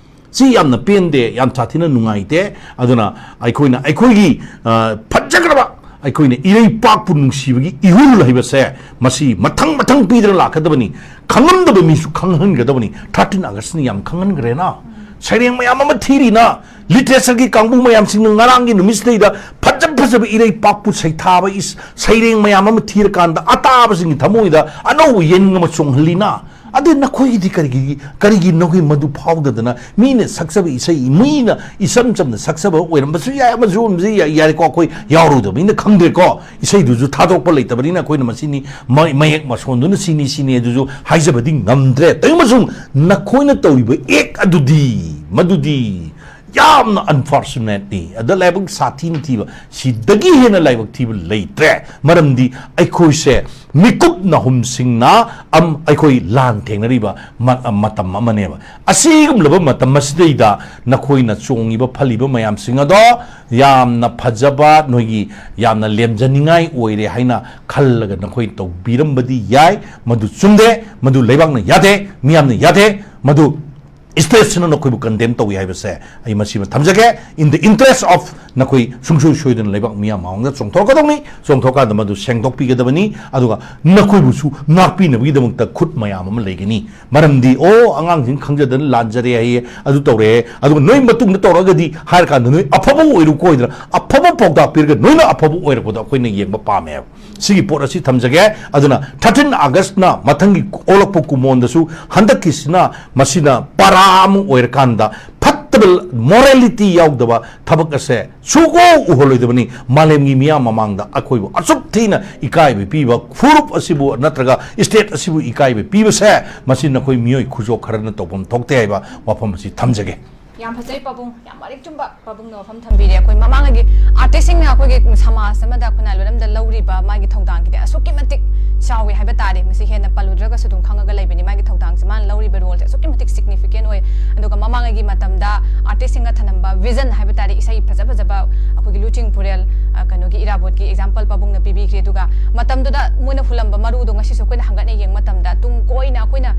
ꯁꯤ ꯌꯥꯝꯅ ꯄꯦꯟꯗꯦ, ꯌꯥꯝ ꯁꯥꯊꯤꯅ ꯅꯨꯡꯉꯥꯏꯇꯦ꯫ ꯑꯗꯨꯅ ꯑꯩꯈꯣꯏꯅ ꯑꯩꯈꯣꯏꯒꯤ, ꯑ, ꯐꯖꯈ꯭ꯔꯕ ꯑꯩꯈꯣꯏꯅ ꯏꯔꯩꯄꯥꯛꯄꯨ ꯅꯨꯡꯁꯤꯕꯒꯤ ꯏꯍꯨꯜ ꯍꯥꯏꯕꯁꯦ ꯃꯁꯤ ꯃꯊꯪ ꯃꯊꯪ ꯄꯤꯗꯅ ꯂꯥꯛꯀꯗꯕꯅꯤ꯫ ꯈꯪꯉꯝꯗꯕ ꯃꯤꯁꯨ ꯈꯪꯍꯟꯒꯗꯕꯅꯤ꯫ ꯊꯥꯔꯇꯤꯟ ꯑꯥꯒꯁꯅ ꯌꯥꯝ ꯈꯪꯍꯟꯈ꯭ꯔꯦꯅ, ꯁꯩꯔꯦꯡ ꯃꯌꯥꯝ ꯑꯃ ꯊꯤꯔꯤꯅ, ꯂꯤꯇꯔꯦꯆꯔꯒꯤ ꯀꯥꯡꯕꯨ ꯃꯌꯥꯝꯁꯤꯡꯅ ꯉꯔꯥꯡꯒꯤ ꯅꯨꯃꯤꯠꯁꯤꯗꯩꯗ ꯐꯖ ꯐꯖꯕ ꯏꯔꯩꯄꯥꯛꯄꯨ ꯁꯩꯊꯥꯕ ꯏꯁ-, ꯁꯩꯔꯦꯡ ꯃꯌꯥꯝ ꯑꯃ ꯊꯤꯔꯀꯥꯟꯗ ꯑꯇꯥꯕꯁꯤꯡꯒꯤ ꯊꯃꯣꯏꯗ ꯑꯅꯧꯕ ꯌꯦꯟ ꯑꯃ ꯆꯣꯡꯍꯜꯂꯤꯅ꯫ ꯑꯗꯨ ꯅꯈꯣꯏꯒꯤꯗꯤ ꯀꯔꯤꯒꯤ, ꯀꯔꯤꯒꯤ ꯅꯈꯣꯏ ꯃꯗꯨ ꯐꯥꯎꯗꯗꯅ? ꯃꯤꯅ ꯁꯛꯆꯕ ꯏꯁꯩ, ꯃꯤꯅ ꯏꯆꯝ ꯆꯝꯅ ꯁꯛꯆꯕ ꯑꯣꯏꯔꯝꯕꯁꯨ ꯌꯥꯏ, ꯑꯃꯁꯨ ꯑꯣꯏꯔꯝꯕꯁꯨ ꯌꯥꯏ, ꯌꯥꯔꯦꯀꯣ, ꯑꯩꯈꯣꯏ ꯌꯥꯎꯔꯨꯗꯕꯅꯤꯅ ꯈꯪꯗ꯭ꯔꯦꯀꯣ꯫ ꯏꯁꯩꯗꯨꯁꯨ ꯊꯥꯗꯣꯛꯄ ꯂꯩꯇꯕꯅꯤꯅ ꯑꯩꯈꯣꯏꯅ ꯃꯁꯤꯅꯤ ꯃ-, ꯃꯌꯦꯛ ꯃꯁꯣꯟꯗꯨꯅ ꯁꯤꯅꯤ ꯁꯤꯅꯤ ꯑꯗꯨꯁꯨ ꯍꯥꯏꯖꯕꯗꯤ ꯉꯝꯗ꯭ꯔꯦ꯫ ꯇꯧꯏꯃꯁꯨꯡ ꯅꯈꯣꯏꯅ ꯇꯧꯔꯤꯕ ꯑꯦꯛ ꯑꯗꯨꯗꯤ, ꯃꯗꯨꯗꯤ ꯌꯥꯝꯅ unfortunate ꯅꯤ꯫ ꯑꯗ ꯂꯥꯏꯕꯛ ꯁꯥꯊꯤꯅ ꯊꯤꯕ ꯁꯤꯗꯒꯤ ꯍꯦꯟꯅ ꯂꯥꯏꯕꯛ ꯊꯤꯕ ꯂꯩꯇ꯭ꯔꯦ꯫ ꯃꯔꯝꯗꯤ ꯑꯩꯈꯣꯏꯁꯦ ꯃꯤꯀꯨꯞ ꯅꯥꯍꯨꯝꯁꯤꯡꯅ ꯑꯝ-, ꯑꯩꯈꯣꯏ ꯂꯥꯟ ꯊꯦꯡꯅꯔꯤꯕ ꯃ-, ꯃꯇꯝ ꯑꯃꯅꯦꯕ꯫ ꯑꯁꯤꯒꯨꯝꯂꯕ ꯃꯇꯝ ꯑꯁꯤꯗꯩꯗ ꯅꯈꯣꯏꯅ ꯆꯣꯡꯉꯤꯕ ꯐꯜꯂꯤꯕ ꯃꯌꯥꯝꯁꯤꯡ ꯑꯗꯣ ꯌꯥꯝꯅ ꯐꯖꯕ, ꯅꯈꯣꯏꯒꯤ ꯌꯥꯝꯅ ꯂꯦꯝꯖꯅꯤꯡꯉꯥꯏ ꯑꯣꯏꯔꯦ ꯍꯥꯏꯅ ꯈꯜꯂꯒ ꯅꯈꯣꯏ ꯇꯧꯕꯤꯔꯝꯕꯗꯤ ꯌꯥꯏ꯫ ꯃꯗꯨ ꯆꯨꯝꯗꯦ, ꯃꯗꯨ ꯂꯩꯕꯥꯛꯅ ꯌꯥꯗꯦ, ꯃꯤꯌꯥꯝꯅ ꯌꯥꯗꯦ꯫ ꯃꯗꯨ stateꯁꯤꯅ ꯅꯈꯣꯏꯕꯨ condemn ꯇꯧꯏ ꯍꯥꯏꯕꯁꯦ ꯑꯩ ꯃꯁꯤꯃ ꯊꯝꯖꯒꯦ꯫ In the interest of ꯅꯈꯣꯏ ꯁꯨꯡꯁꯣꯏ ꯁꯣꯏꯗꯅ ꯂꯩꯕꯥꯛ ꯃꯤꯌꯥꯝ ꯃꯃꯥꯡꯗ ꯆꯣꯡꯊꯣꯔꯛꯀꯗꯧꯅꯤ꯫ ꯆꯣꯡꯊꯣꯛꯀꯥꯟꯗ ꯃꯗꯨ ꯁꯦꯡꯗꯣꯛꯄꯤꯒꯗꯕꯅꯤ꯫ ꯑꯗꯨꯒ ꯅꯈꯣꯏꯕꯨꯁꯨ ꯉꯥꯛꯄꯤꯅꯕꯒꯤꯗꯃꯛꯇ ꯈꯨꯠ ꯃꯌꯥꯝ ꯑꯃ ꯂꯩꯒꯅꯤ꯫ ꯃꯔꯝꯗꯤ, "ꯑꯣ, ꯑꯉꯥꯡꯁꯤꯡ ꯈꯪꯖꯗꯅ ꯂꯥꯟꯖꯔꯦ ꯍꯥꯏꯌꯦ, ꯑꯗꯨ ꯇꯧꯔꯦ, ꯑꯗꯨꯒ ꯅꯣꯏ ꯃꯇꯨꯡꯗ ꯇꯧꯔꯛꯑꯒꯗꯤ" ꯍꯥꯏꯔ ꯀꯥꯟꯗ ꯅꯣꯏ ꯑꯐꯕ ꯑꯣꯏꯔꯨꯀꯣ ꯍꯥꯏꯗꯅ ꯑꯐꯕ ꯄꯥꯎꯇꯥꯛ ꯄꯤꯔꯒ ꯅꯣꯏꯅ ꯑꯐꯕ ꯑꯣꯏꯔꯛꯄꯗꯣ ꯑꯩꯈꯣꯏꯅ ꯌꯦꯡꯕ ꯄꯥꯝꯃꯦꯕ꯫ ꯁꯤꯒꯤ ꯄꯣꯠ ꯑꯁꯤ ꯊꯝꯖꯒꯦ꯫ ꯑꯗꯨꯅ thirteen Augustꯅ ꯃꯊꯪꯒꯤ ꯑꯣꯜꯂꯛꯄ ꯀꯨꯃꯣꯟꯗꯁꯨ ꯍꯟꯗꯛꯀꯤꯁꯤꯅ ꯃꯁꯤꯅ ꯄꯔꯥ ꯑꯃ ꯑꯣꯏꯔꯀꯥꯟꯗ ꯐꯠꯇꯕ morality ꯌꯥꯎꯗꯕ ꯊꯕꯛ ꯑꯁꯦ ꯁꯨꯛꯎ ꯎꯍꯜꯂꯣꯏꯗꯕꯅꯤ꯫ ꯃꯥꯂꯦꯝꯒꯤ ꯃꯤꯌꯥꯝ ꯃꯃꯥꯡꯗ ꯑꯩꯈꯣꯏꯕꯨ ꯑꯁꯨꯛ ꯊꯤꯅ ꯏꯀꯥꯏꯕ ꯄꯤꯕ ꯐꯨꯔꯨꯞ ꯑꯁꯤꯕꯨ ꯅꯠꯇ꯭ꯔꯒ state ꯑꯁꯤꯕꯨ ꯏꯀꯥꯏꯕ ꯄꯤꯕꯁꯦ ꯃꯁꯤ ꯅꯈꯣꯏ ꯃꯤꯑꯣꯏ ꯈꯨꯖꯣꯛ ꯈꯔꯅ ꯇꯧꯐꯝ ꯊꯣꯛꯇꯦ ꯍꯥꯏꯕ ꯋꯥꯐꯝ ꯑꯁꯤ ꯊꯝꯖꯒꯦ꯫ ꯌꯥꯝ ꯐꯖꯩ ꯄꯥꯕꯨꯡ, ꯌꯥꯝ ꯃꯔꯤꯛ ꯆꯨꯝꯕ ꯄꯥꯕꯨꯡꯅ ꯋꯥꯐꯝ ꯊꯝꯕꯤꯔꯦ꯫ ꯑꯩꯈꯣꯏ ꯃꯃꯥꯡꯉꯩꯒꯤ artistꯁꯤꯡꯅ ꯑꯩꯈꯣꯏꯒꯤ ꯁꯃꯥꯖ ꯑꯃꯗ ꯈꯨꯟꯅꯥꯏ ꯂꯣꯟ ꯑꯃꯗ ꯂꯧꯔꯤꯕ ꯃꯥꯒꯤ ꯊꯧꯗꯥꯡꯒꯤꯗꯤ ꯑꯁꯨꯛꯀꯤ ꯃꯇꯤꯛ ꯆꯥꯎꯏ ꯍꯥꯏꯕ ꯇꯥꯔꯦ꯫ ꯃꯁꯤ ꯍꯦꯟꯅ ꯄꯜꯂꯨꯗ꯭ꯔꯒꯁꯨ ꯑꯗꯨꯝ ꯈꯪꯉꯒ ꯂꯩꯕꯅꯤ, ꯃꯥꯒꯤ ꯊꯧꯗꯥꯡꯁꯦ, ꯃꯥꯅ ꯂꯧꯔꯤꯕ roleꯁꯦ ꯑꯁꯨꯛꯀꯤ ꯃꯇꯤꯛ significant ꯑꯣꯏ꯫ ꯑꯗꯨꯒ ꯃꯃꯥꯡꯉꯩꯒꯤ ꯃꯇꯝꯗ artistꯁꯤꯡꯅ ꯊꯅꯝꯕ vision ꯍꯥꯏꯕ ꯇꯥꯔꯦ, ꯏꯁꯩ ꯐꯖ ꯐꯖꯕ ꯑꯩꯈꯣꯏꯒꯤ ꯂꯨꯆꯤꯡ ꯄꯨꯔꯦꯜ, ꯑ, ꯀꯩꯅꯣꯒꯤ ꯏꯔꯥꯕꯣꯠꯀꯤ example ꯄꯥꯕꯨꯡꯅ ꯄꯤꯕꯤꯈ꯭ꯔꯦ꯫ ꯑꯗꯨꯒ ꯃꯇꯝꯗꯨꯗ ꯃꯣꯏꯅ ꯍꯨꯜꯂꯝꯕ ꯃꯔꯨꯗꯣ ꯉꯁꯤꯁꯨ ꯑꯩꯈꯣꯏꯅ ꯍꯪꯒꯠꯅ ꯌꯦꯡꯕ ꯃꯇꯝꯗ ꯇꯨꯡ ꯀꯣꯏꯅ ꯑꯩꯈꯣꯏꯅ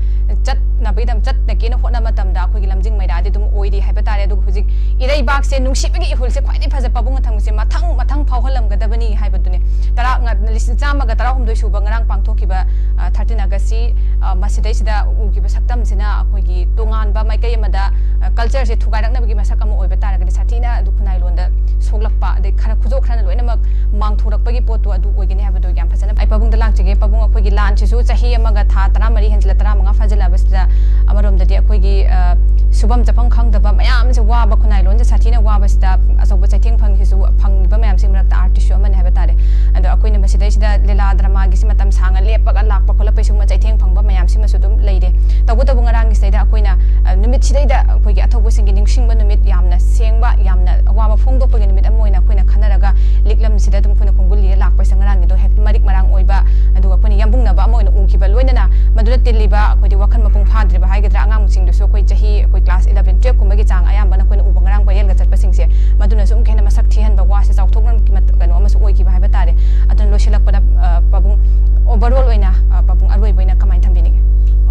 ꯆꯠꯅꯕꯒꯤꯗꯃꯛ ꯆꯠꯅꯒꯦꯅ ꯍꯣꯠꯅꯕ ꯃꯇꯝꯗ ꯑꯩꯈꯣꯏꯒꯤ ꯂꯝꯖꯤꯡ ꯃꯩꯔꯥꯗꯤ ꯑꯗꯨꯝ ꯑꯣꯏꯔꯤ ꯍꯥꯏꯕ ꯇꯥꯔꯦ꯫ ꯑꯗꯨꯒ ꯍꯧꯖꯤꯛ ꯏꯔꯩꯕꯥꯛꯁꯦ ꯅꯨꯡꯁꯤꯕꯒꯤ ꯏꯍꯨꯜꯁꯦ ꯈ꯭ꯋꯥꯏꯗꯒꯤ ꯐꯖ ꯄꯥꯕꯨꯡꯅ ꯊꯝꯃꯤꯁꯦ ꯃꯊꯪ ꯃꯊꯪ ꯐꯥꯎꯍꯜꯂꯝꯒꯗꯕꯅꯤ ꯍꯥꯏꯕꯗꯨꯅꯦ꯫ ꯇꯔꯥ, ꯉ-, ꯂꯤꯁꯤꯡ ꯆꯥꯝꯃꯒ ꯇꯔꯥꯍꯨꯝꯗꯣꯏ ꯁꯨꯕ ꯉꯔꯥꯡ ꯄꯥꯡꯊꯣꯛꯈꯤꯕ, ꯑ, thirteen August ꯁꯤ, ꯑ, ꯃꯁꯤꯗꯩꯁꯤꯗ ꯎꯈꯤꯕ ꯁꯛꯇꯝꯁꯤꯅ ꯑꯩꯈꯣꯏꯒꯤ ꯇꯣꯉꯥꯟꯕ ꯃꯥꯏꯀꯩ ꯑꯃꯗ, ꯑ, culture ꯁꯦ ꯊꯨꯒꯥꯏꯔꯛꯅꯕꯒꯤ ꯃꯁꯛ ꯑꯃ ꯑꯣꯏꯕ ꯇꯥꯔꯒꯗꯤ ꯁꯥꯊꯤꯅ ꯑꯗꯨ ꯈꯨꯟꯅꯥꯏꯂꯣꯟꯗ ꯁꯣꯛꯂꯛꯄ, ꯑꯗꯩ ꯈꯔ ꯈꯨꯖꯣꯛ ꯈꯔꯅ ꯂꯣꯏꯅꯃꯛ ꯃꯥꯡꯊꯣꯔꯛꯄꯒꯤ ꯄꯣꯠꯇꯣ ꯑꯗꯨ ꯑꯣꯏꯒꯅꯤ ꯍꯥꯏꯕꯗꯣ ꯌꯥꯝ ꯐꯖꯅ꯫ ꯑꯩ ꯄꯥꯕꯨꯡꯗ ꯂꯥꯛꯆꯒꯦ꯫ ꯄꯥꯕꯨꯡ, ꯑꯩꯈꯣꯏꯒꯤ ꯂꯥꯟꯁꯤꯁꯨ ꯆꯍꯤ ꯑꯃꯒ ꯊꯥ ꯇꯔꯥꯃꯔꯤ ꯍꯦꯟꯖꯤꯜꯂ ꯇꯔꯥꯃꯉꯥ ꯐꯥꯖꯤꯜꯂꯛꯑꯕꯁꯤꯗ ꯑꯃꯔꯣꯝꯗꯗꯤ ꯑꯩꯈꯣꯏꯒꯤ, ꯑ, ꯁꯨꯐꯝ ꯆꯥꯐꯝ ꯈꯪꯗꯕ ꯃꯌꯥꯝꯁꯦ ꯋꯥꯕ, ꯈꯨꯟꯅꯥꯏꯂꯣꯟꯁꯦ ꯁꯥꯊꯤꯅ ꯋꯥꯕꯁꯤꯗ ꯑꯆꯧꯕ ꯆꯩꯊꯦꯡ ꯐꯪꯉꯤꯁꯤꯁꯨ, ꯐꯪꯉꯤꯕ ꯃꯌꯥꯝꯁꯤꯒꯤ ꯃꯔꯛꯇ artist ꯁꯨ ꯑꯃꯅꯤ ꯍꯥꯏꯕ ꯇꯥꯔꯦ꯫ ꯑꯗꯣ ꯑꯩꯈꯣꯏꯅ ꯃꯁꯤꯗꯩꯁꯤꯗ ꯂꯤꯂꯥ ꯗ꯭ꯔꯃꯥꯒꯤꯁꯤ ꯃꯇꯝ ꯁꯥꯡꯅ ꯂꯦꯞꯄꯒ ꯂꯥꯛꯄ ꯈꯣꯠꯂꯛꯄ, ꯁꯤꯒꯨꯝꯕ ꯆꯩꯊꯦꯡ ꯐꯪꯕ ꯃꯌꯥꯝꯁꯤꯃꯁꯨ ꯑꯗꯨꯝ ꯂꯩꯔꯦ꯫ ꯇꯧꯕꯇꯕꯨ ꯉꯔꯥꯡꯒꯤꯁꯤꯗꯩꯗ ꯑꯩꯈꯣꯏꯅ, ꯑ, ꯅꯨꯃꯤꯠꯁꯤꯗꯩꯗ ꯑꯩꯈꯣꯏꯒꯤ ꯑꯊꯧꯕꯁꯤꯡꯒꯤ ꯅꯤꯡꯁꯤꯡꯕ ꯅꯨꯃꯤꯠ, ꯌꯥꯝꯅ ꯁꯦꯡꯕ, ꯌꯥꯝꯅ ꯑꯋꯥꯕ ꯐꯣꯡꯗꯣꯛꯄꯒꯤ ꯅꯨꯃꯤꯠ ꯑꯃ ꯑꯣꯏꯅ ꯑꯩꯈꯣꯏꯅ ꯈꯟꯅꯔꯒ ꯂꯤꯛꯂꯝꯁꯤꯗ ꯑꯗꯨꯝ ꯑꯩꯈꯣꯏꯅ ꯈꯣꯡꯒꯨꯜ ꯂꯤꯔ ꯂꯥꯛꯄꯁꯤꯗ ꯉꯔꯥꯡꯒꯤꯗꯣ ꯍꯦꯛ ꯃꯔꯤꯛ ꯃꯔꯥꯡ ꯑꯣꯏꯕ, ꯑꯗꯨꯒ ꯑꯩꯈꯣꯏꯅ ꯌꯥꯝꯕꯨꯡꯅꯕ ꯑꯃ ꯑꯣꯏꯅ ꯎꯈꯤꯕ, ꯂꯣꯏꯅꯅ ꯃꯗꯨꯗ ꯇꯤꯜꯂꯤꯕ ꯑꯩꯈꯣꯏꯗꯤ ꯋꯥꯈꯜ ꯃꯄꯨꯡ ꯐꯥꯗ꯭ꯔꯤꯕ ꯍꯥꯏꯒꯗ꯭ꯔꯥ, ꯑꯉꯥꯡꯁꯤꯡꯗꯨꯁꯨ ꯑꯩꯈꯣꯏ ꯆꯍꯤ, ꯑꯩꯈꯣꯏ class eleven, twelve ꯀꯨꯝꯕꯒꯤ ꯆꯥꯡ ꯑꯌꯥꯝꯕꯅ ꯑꯩꯈꯣꯏꯅ ꯎꯕ ꯉꯔꯥꯡ viral ꯒ ꯆꯠꯄꯁꯤꯡꯁꯦ, ꯃꯗꯨꯅꯁꯨ ꯑꯃꯨꯛꯀ ꯍꯦꯟꯅ ꯃꯁꯛ ꯊꯤꯍꯟꯕ, ꯋꯥꯁꯦ ꯆꯥꯎꯊꯣꯛꯅ ꯀꯩꯅꯣ ꯑꯃꯁꯨ ꯑꯣꯏꯈꯤꯕ ꯍꯥꯏꯕ ꯇꯥꯔꯦ꯫ ꯑꯗꯨꯅ ꯂꯣꯏꯁꯤꯜꯂꯛꯄꯗ, ꯑ, ꯄꯥꯕꯨꯡ, overall ꯑꯣꯏꯅ, ꯑ, ꯄꯥꯕꯨꯡ ꯑꯔꯣꯏꯕ ꯑꯣꯏꯅ ꯀꯃꯥꯏꯅ ꯊꯝꯕꯤꯅꯤꯡꯉꯤ?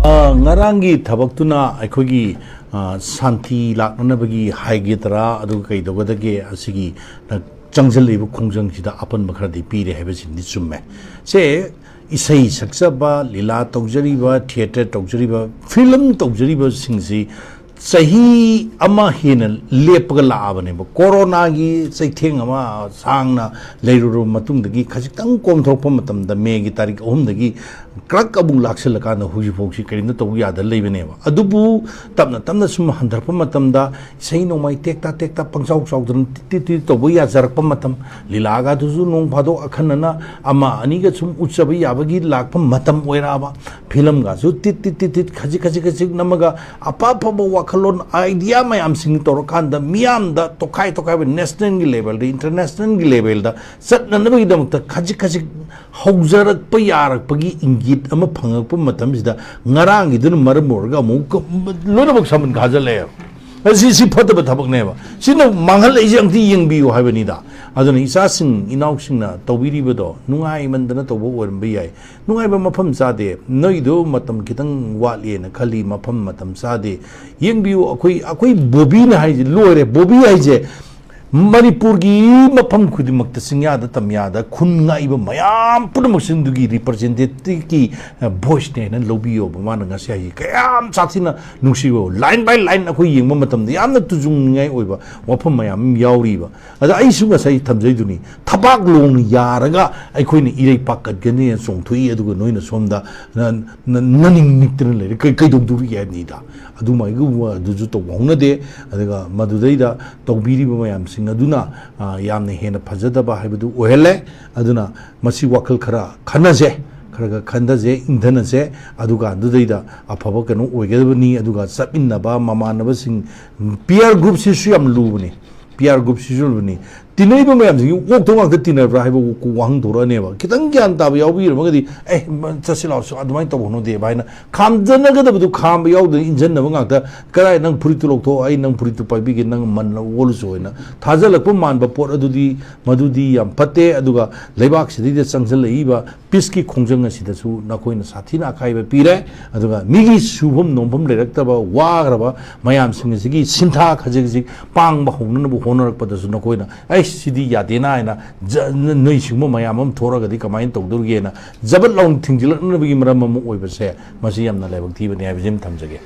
ꯑ, ꯉꯔꯥꯡꯒꯤ ꯊꯕꯛꯇꯨꯅ ꯑꯩꯈꯣꯏꯒꯤ, ꯑ, ꯁꯥꯟꯇꯤ ꯂꯥꯛꯅꯅꯕꯒꯤ ꯍꯥꯏꯒꯗ꯭ꯔꯥ, ꯑꯗꯨꯒ ꯀꯩꯗꯧꯒꯗꯒꯦ, ꯑꯁꯤꯒꯤ, ꯑ, ꯆꯪꯁꯤꯜꯂꯛꯏꯕ ꯈꯣꯡꯖꯪꯁꯤꯗ ꯑꯄꯟꯕ ꯈꯔꯗꯤ ꯄꯤꯔꯦ ꯍꯥꯏꯕꯁꯤꯃꯗꯤ ꯆꯨꯝꯃꯦ꯫ ꯁꯦ, ꯏꯁꯩ ꯁꯛꯆꯕ, ꯂꯤꯂꯥ ꯇꯧꯖꯔꯤꯕ, theatre ꯇꯧꯖꯔꯤꯕ, film ꯇꯧꯖꯔꯤꯕꯁꯤꯡꯁꯤ ꯆꯍꯤ ꯑꯃ ꯍꯦꯟꯅ ꯂꯦꯞꯄꯒ ꯂꯥꯛꯑꯕꯅꯦꯕ꯫ ꯀꯣꯔꯣꯅꯥꯒꯤ ꯆꯩꯊꯦꯡ ꯑꯃ ꯁꯥꯡꯅ ꯂꯩꯔꯨꯔꯕ ꯃꯇꯨꯡꯗꯒꯤ ꯈꯖꯤꯛꯇꯪ ꯀꯣꯝꯊꯣꯔꯛꯄ ꯃꯇꯝꯗ, ꯃꯦꯒꯤ ꯇꯥꯔꯤꯛ ꯑꯍꯨꯝꯗꯒꯤ ꯀ꯭ꯔꯛ ꯑꯃꯨꯛ ꯂꯥꯛꯁꯤꯜꯂꯀꯥꯟꯗ ꯍꯧꯖꯤꯛꯐꯥꯎꯁꯤ ꯀꯔꯤꯝꯇ ꯇꯧꯕ ꯌꯥꯗ ꯂꯩꯕꯅꯦꯕ꯫ ꯑꯗꯨꯕꯨ ꯇꯞꯅ ꯇꯞꯅ ꯁꯨꯝ ꯍꯟꯊꯔꯛꯄ ꯃꯇꯝꯗ ꯏꯁꯩ ꯅꯣꯡꯃꯥꯏ ꯇꯦꯛꯇ ꯇꯦꯛꯇ ꯄꯪꯆꯥꯎ ꯆꯥꯎꯗꯅ ꯇꯤꯠ ꯇꯤꯠ ꯇꯤꯠ ꯇꯧꯕ ꯌꯥꯖꯔꯛꯄ ꯃꯇꯝ, ꯂꯤꯂꯥꯒꯗꯨꯁꯨ ꯅꯣꯡ ꯐꯥꯗꯣꯛ ꯑꯈꯟꯅꯅ ꯑꯃ ꯑꯅꯤꯒ ꯁꯨꯝ ꯎꯠꯆꯕ ꯌꯥꯕꯒꯤ ꯂꯥꯛꯄ ꯃꯇꯝ ꯑꯣꯏꯔꯛꯑꯕ, filmꯒꯁꯨ ꯇꯤꯠ ꯇꯤꯠ ꯇꯤꯠ ꯇꯤꯠ ꯈꯖꯤꯛ ꯈꯖꯤꯛ ꯈꯖꯤꯛ ꯅꯝꯃꯒ ꯑꯐ ꯑꯐꯕ ꯋꯥꯈꯜꯂꯣꯟ, idea ꯃꯌꯥꯝꯁꯤꯡ ꯇꯧꯔꯀꯥꯟꯗ ꯃꯤꯌꯥꯝꯗ ꯇꯣꯈꯥꯏ ꯇꯣꯈꯥꯏꯕ, nationalꯒꯤ levelꯗ, internationalꯒꯤ levelꯗ ꯆꯠꯅꯅꯕꯒꯤꯗꯃꯛꯇ ꯈꯖꯤꯛ ꯈꯖꯤꯛ ꯍꯧꯖꯔꯛꯄ ꯌꯥꯔꯛꯄꯒꯤ ꯏꯪꯒꯤꯠ ꯑꯃ ꯐꯪꯉꯛꯄ ꯃꯇꯝꯁꯤꯗ, ꯉꯔꯥꯡꯒꯤꯗꯨꯅ ꯃꯔꯝ ꯑꯣꯏꯔꯒ ꯑꯃꯨꯛ ꯂꯣꯏꯅꯃꯛ ꯁꯃꯟ ꯈꯥꯖꯤꯜꯂꯛꯑꯦꯕ꯫ ꯑꯁꯤ, ꯁꯤ ꯐꯠꯇꯕ ꯊꯕꯛꯅꯦꯕ꯫ ꯁꯤꯅ ꯃꯥꯡꯍꯜꯂꯛꯏꯁꯦ ꯑꯝꯇ ꯌꯦꯡꯕꯤꯌꯨ ꯍꯥꯏꯕꯅꯤꯗ꯫ ꯑꯗꯨꯅ ꯏꯆꯥꯁꯤꯡ ꯏꯅꯥꯎꯁꯤꯡꯅ ꯇꯧꯕꯤꯔꯤꯕꯗꯣ ꯅꯨꯡꯉꯥꯏꯃꯟꯗꯅ ꯇꯧꯕ ꯑꯣꯏꯔꯝꯕ ꯌꯥꯏ꯫ ꯅꯨꯡꯉꯥꯏꯕ ꯃꯐꯝ ꯆꯥꯗꯦ꯫ ꯅꯣꯏꯗꯣ ꯃꯇꯝ ꯈꯤꯇꯪ ꯋꯥꯠꯂꯤꯅ ꯈꯜꯂꯤ, ꯃꯐꯝ ꯃꯇꯝ ꯆꯥꯗꯦ꯫ ꯌꯦꯡꯕꯤꯌꯨ, ꯑꯩꯈꯣꯏ, ꯑꯩꯈꯣꯏ ꯕꯣꯕꯤꯅ ꯍꯥꯏꯁꯦ ꯂꯣꯏꯔꯦ꯫ ꯕꯣꯕꯤ ꯍꯥꯏꯁꯦ ꯃꯅꯤꯄꯨꯔꯒꯤ ꯃꯐꯝ ꯈꯨꯗꯤꯡꯃꯛꯇ, ꯆꯤꯡꯌꯥꯗ ꯇꯝꯌꯥꯗ ꯈꯨꯟ ꯉꯥꯛꯏꯕ ꯃꯌꯥꯝ ꯄꯨꯝꯅꯃꯛꯁꯤꯡꯗꯨꯒꯤ ꯔꯤꯄ꯭ꯔꯖꯦꯟꯇꯦꯇꯤꯚꯀꯤ ꯚꯣꯏꯁꯅꯦ ꯍꯥꯏꯅ ꯂꯧꯕꯤꯌꯣꯕ꯫ ꯃꯥꯅ ꯉꯁꯤ ꯍꯥꯏꯁꯤ ꯀꯌꯥꯝ ꯁꯥꯊꯤꯅ ꯅꯨꯡꯁꯤꯕ, ꯂꯥꯏꯟ ꯕꯥꯏ ꯂꯥꯏꯟ ꯑꯩꯈꯣꯏ ꯌꯦꯡꯕ ꯃꯇꯝꯗ ꯌꯥꯝꯅ ꯇꯨꯖꯨꯡꯅꯤꯡꯉꯥꯏ ꯑꯣꯏꯕ ꯋꯥꯐꯝ ꯃꯌꯥꯝ ꯑꯃ ꯌꯥꯎꯔꯤꯕ꯫ ꯑꯗ ꯑꯩꯁꯨ ꯉꯁꯥꯏ ꯊꯝꯖꯩꯗꯨꯅꯤ, ꯊꯕꯥꯛ ꯂꯣꯡꯅ ꯌꯥꯔꯒ ꯑꯩꯈꯣꯏꯅ ꯏꯔꯩ ꯄꯥꯛꯀꯠꯀꯅꯤ ꯆꯣꯡꯊꯣꯛꯏ, ꯑꯗꯨꯒ ꯅꯣꯏꯅ ꯁꯣꯝꯗ ꯅ-, ꯅ-, ꯅꯅꯤꯡ ꯅꯤꯛꯇꯅ ꯂꯩꯔꯦ꯫ ꯀꯩ-, ꯀꯩꯗꯧꯗꯣꯔꯤꯒꯦ ꯍꯥꯏꯕꯅꯤꯗ꯫ ꯑꯗꯨꯃꯥꯏꯒꯨꯝꯕ ꯑꯗꯨꯁꯨ ꯇꯧꯕ ꯍꯧꯅꯗꯦ꯫ ꯑꯗꯨꯒ ꯃꯗꯨꯗꯩꯗ ꯇꯧꯕꯤꯔꯤꯕ ꯃꯌꯥꯝꯁꯤꯡ ꯑꯗꯨꯅ, ꯑ, ꯌꯥꯝꯅ ꯍꯦꯟꯅ ꯐꯖꯗꯕ ꯍꯥꯏꯕꯗꯨ ꯑꯣꯏꯍꯜꯂꯦ꯫ ꯑꯗꯨꯅ ꯃꯁꯤ ꯋꯥꯈꯜ ꯈꯔ ꯈꯟꯅꯁꯦ, ꯈꯔ ꯈꯔ ꯈꯟꯊꯁꯦ, ꯏꯪꯊꯅꯁꯦ꯫ ꯑꯗꯨꯀꯥꯟꯗꯨꯗꯩꯗ ꯑꯐꯕ ꯀꯩꯅꯣ ꯑꯣꯏꯒꯗꯕꯅꯤ꯫ ꯑꯗꯨꯒ ꯆꯠꯃꯤꯟꯅꯕ ꯃꯃꯥꯟꯅꯕꯁꯤꯡ, ꯄꯤꯌꯔ ꯒ꯭ꯔꯨꯞꯁꯤꯁꯨ ꯌꯥꯝ ꯂꯨꯕꯅꯤ꯫ ꯄꯤꯌꯔ ꯒ꯭ꯔꯨꯞꯁꯤꯁꯨ ꯂꯨꯕꯅꯤ꯫ ꯇꯤꯟꯅꯔꯤꯕ ꯃꯌꯥꯝꯁꯤꯡꯁꯤ ꯑꯣꯛꯇꯣ ꯉꯥꯛꯇ ꯇꯤꯟꯅꯕ꯭ꯔꯥ ꯍꯥꯏꯕ ꯋꯥꯍꯪ ꯊꯣꯔꯛꯑꯅꯦꯕ꯫ ꯈꯤꯇꯪ ꯒ꯭ꯌꯥꯟ ꯇꯥꯕ ꯌꯥꯎꯕꯤꯔꯝꯃꯒꯗꯤ, "ꯑꯦ, ꯆꯠꯁꯤ ꯂꯥꯛꯑꯣꯁꯨ ꯑꯗꯨꯃꯥꯏꯅ ꯇꯧꯕ ꯍꯧꯅꯗꯦꯕ" ꯍꯥꯏꯅ ꯈꯥꯝꯖꯅꯒꯗꯕꯗꯨ ꯈꯥꯝꯕ ꯌꯥꯎꯗꯅ ꯏꯟꯖꯟꯅꯕ ꯉꯥꯛꯇ, "ꯀꯗꯥꯏ, ꯅꯪ ꯐꯨꯔꯤꯠꯇꯨ ꯂꯧꯊꯣꯛ, ꯑꯩ ꯅꯪ ꯐꯨꯔꯤꯠꯇꯨ ꯄꯥꯏꯕꯤꯒꯦ, ꯅꯪ ꯃꯟꯅ ꯑꯣꯜꯂꯨꯁꯨ" ꯍꯥꯏꯅ ꯊꯥꯖꯜꯂꯛꯄ ꯃꯥꯟꯕ ꯄꯣꯠ ꯑꯗꯨꯗꯤ, ꯃꯗꯨꯗꯤ ꯌꯥꯝ ꯐꯠꯇꯦ꯫ ꯑꯗꯨꯒ ꯂꯩꯕꯥꯛꯁꯤꯗꯩꯗ ꯆꯪꯁꯤꯜꯂꯛꯏꯕ ꯄꯤꯁꯀꯤ ꯈꯣꯡꯖꯪ ꯑꯁꯤꯗꯁꯨ ꯅꯈꯣꯏꯅ ꯁꯥꯊꯤꯅ ꯑꯀꯥꯏꯕ ꯄꯤꯔꯦ꯫ ꯑꯗꯨꯒ ꯃꯤꯒꯤ ꯁꯨꯐꯝ ꯅꯣꯝꯐꯝ ꯂꯩꯔꯛꯇꯕ ꯋꯥꯈ꯭ꯔꯕ ꯃꯌꯥꯝꯁꯤꯡ ꯑꯁꯤꯒꯤ ꯁꯤꯟꯊꯥ ꯈꯖꯤꯛ ꯈꯖꯤꯛ ꯄꯥꯡꯕ ꯍꯧꯅꯅꯕ ꯍꯣꯠꯅꯔꯛꯄꯗꯁꯨ ꯅꯈꯣꯏꯅ, "ꯑꯩ ꯁꯤꯗꯤ ꯌꯥꯗꯦꯅ" ꯍꯥꯏꯅ ꯖ-, ꯅ-, ꯅꯣꯏ ꯁꯤꯒꯨꯝꯕ ꯃꯌꯥꯝ ꯑꯃ ꯊꯣꯔꯛꯑꯒꯗꯤ ꯀꯃꯥꯏꯅ ꯇꯧꯗꯧꯔꯤꯒꯦꯅ ꯖꯕꯠ ꯂꯥꯎꯅ ꯊꯤꯡꯖꯤꯜꯂꯛꯅꯕꯒꯤ ꯃꯔꯝ ꯑꯃ ꯑꯣꯏꯕꯁꯦ, ꯃꯁꯤ ꯌꯥꯝꯅ ꯂꯥꯏꯕꯛ ꯊꯤꯕꯅꯤ ꯍꯥꯏꯕꯁꯤ ꯑꯃ ꯊꯝꯖꯒꯦ꯫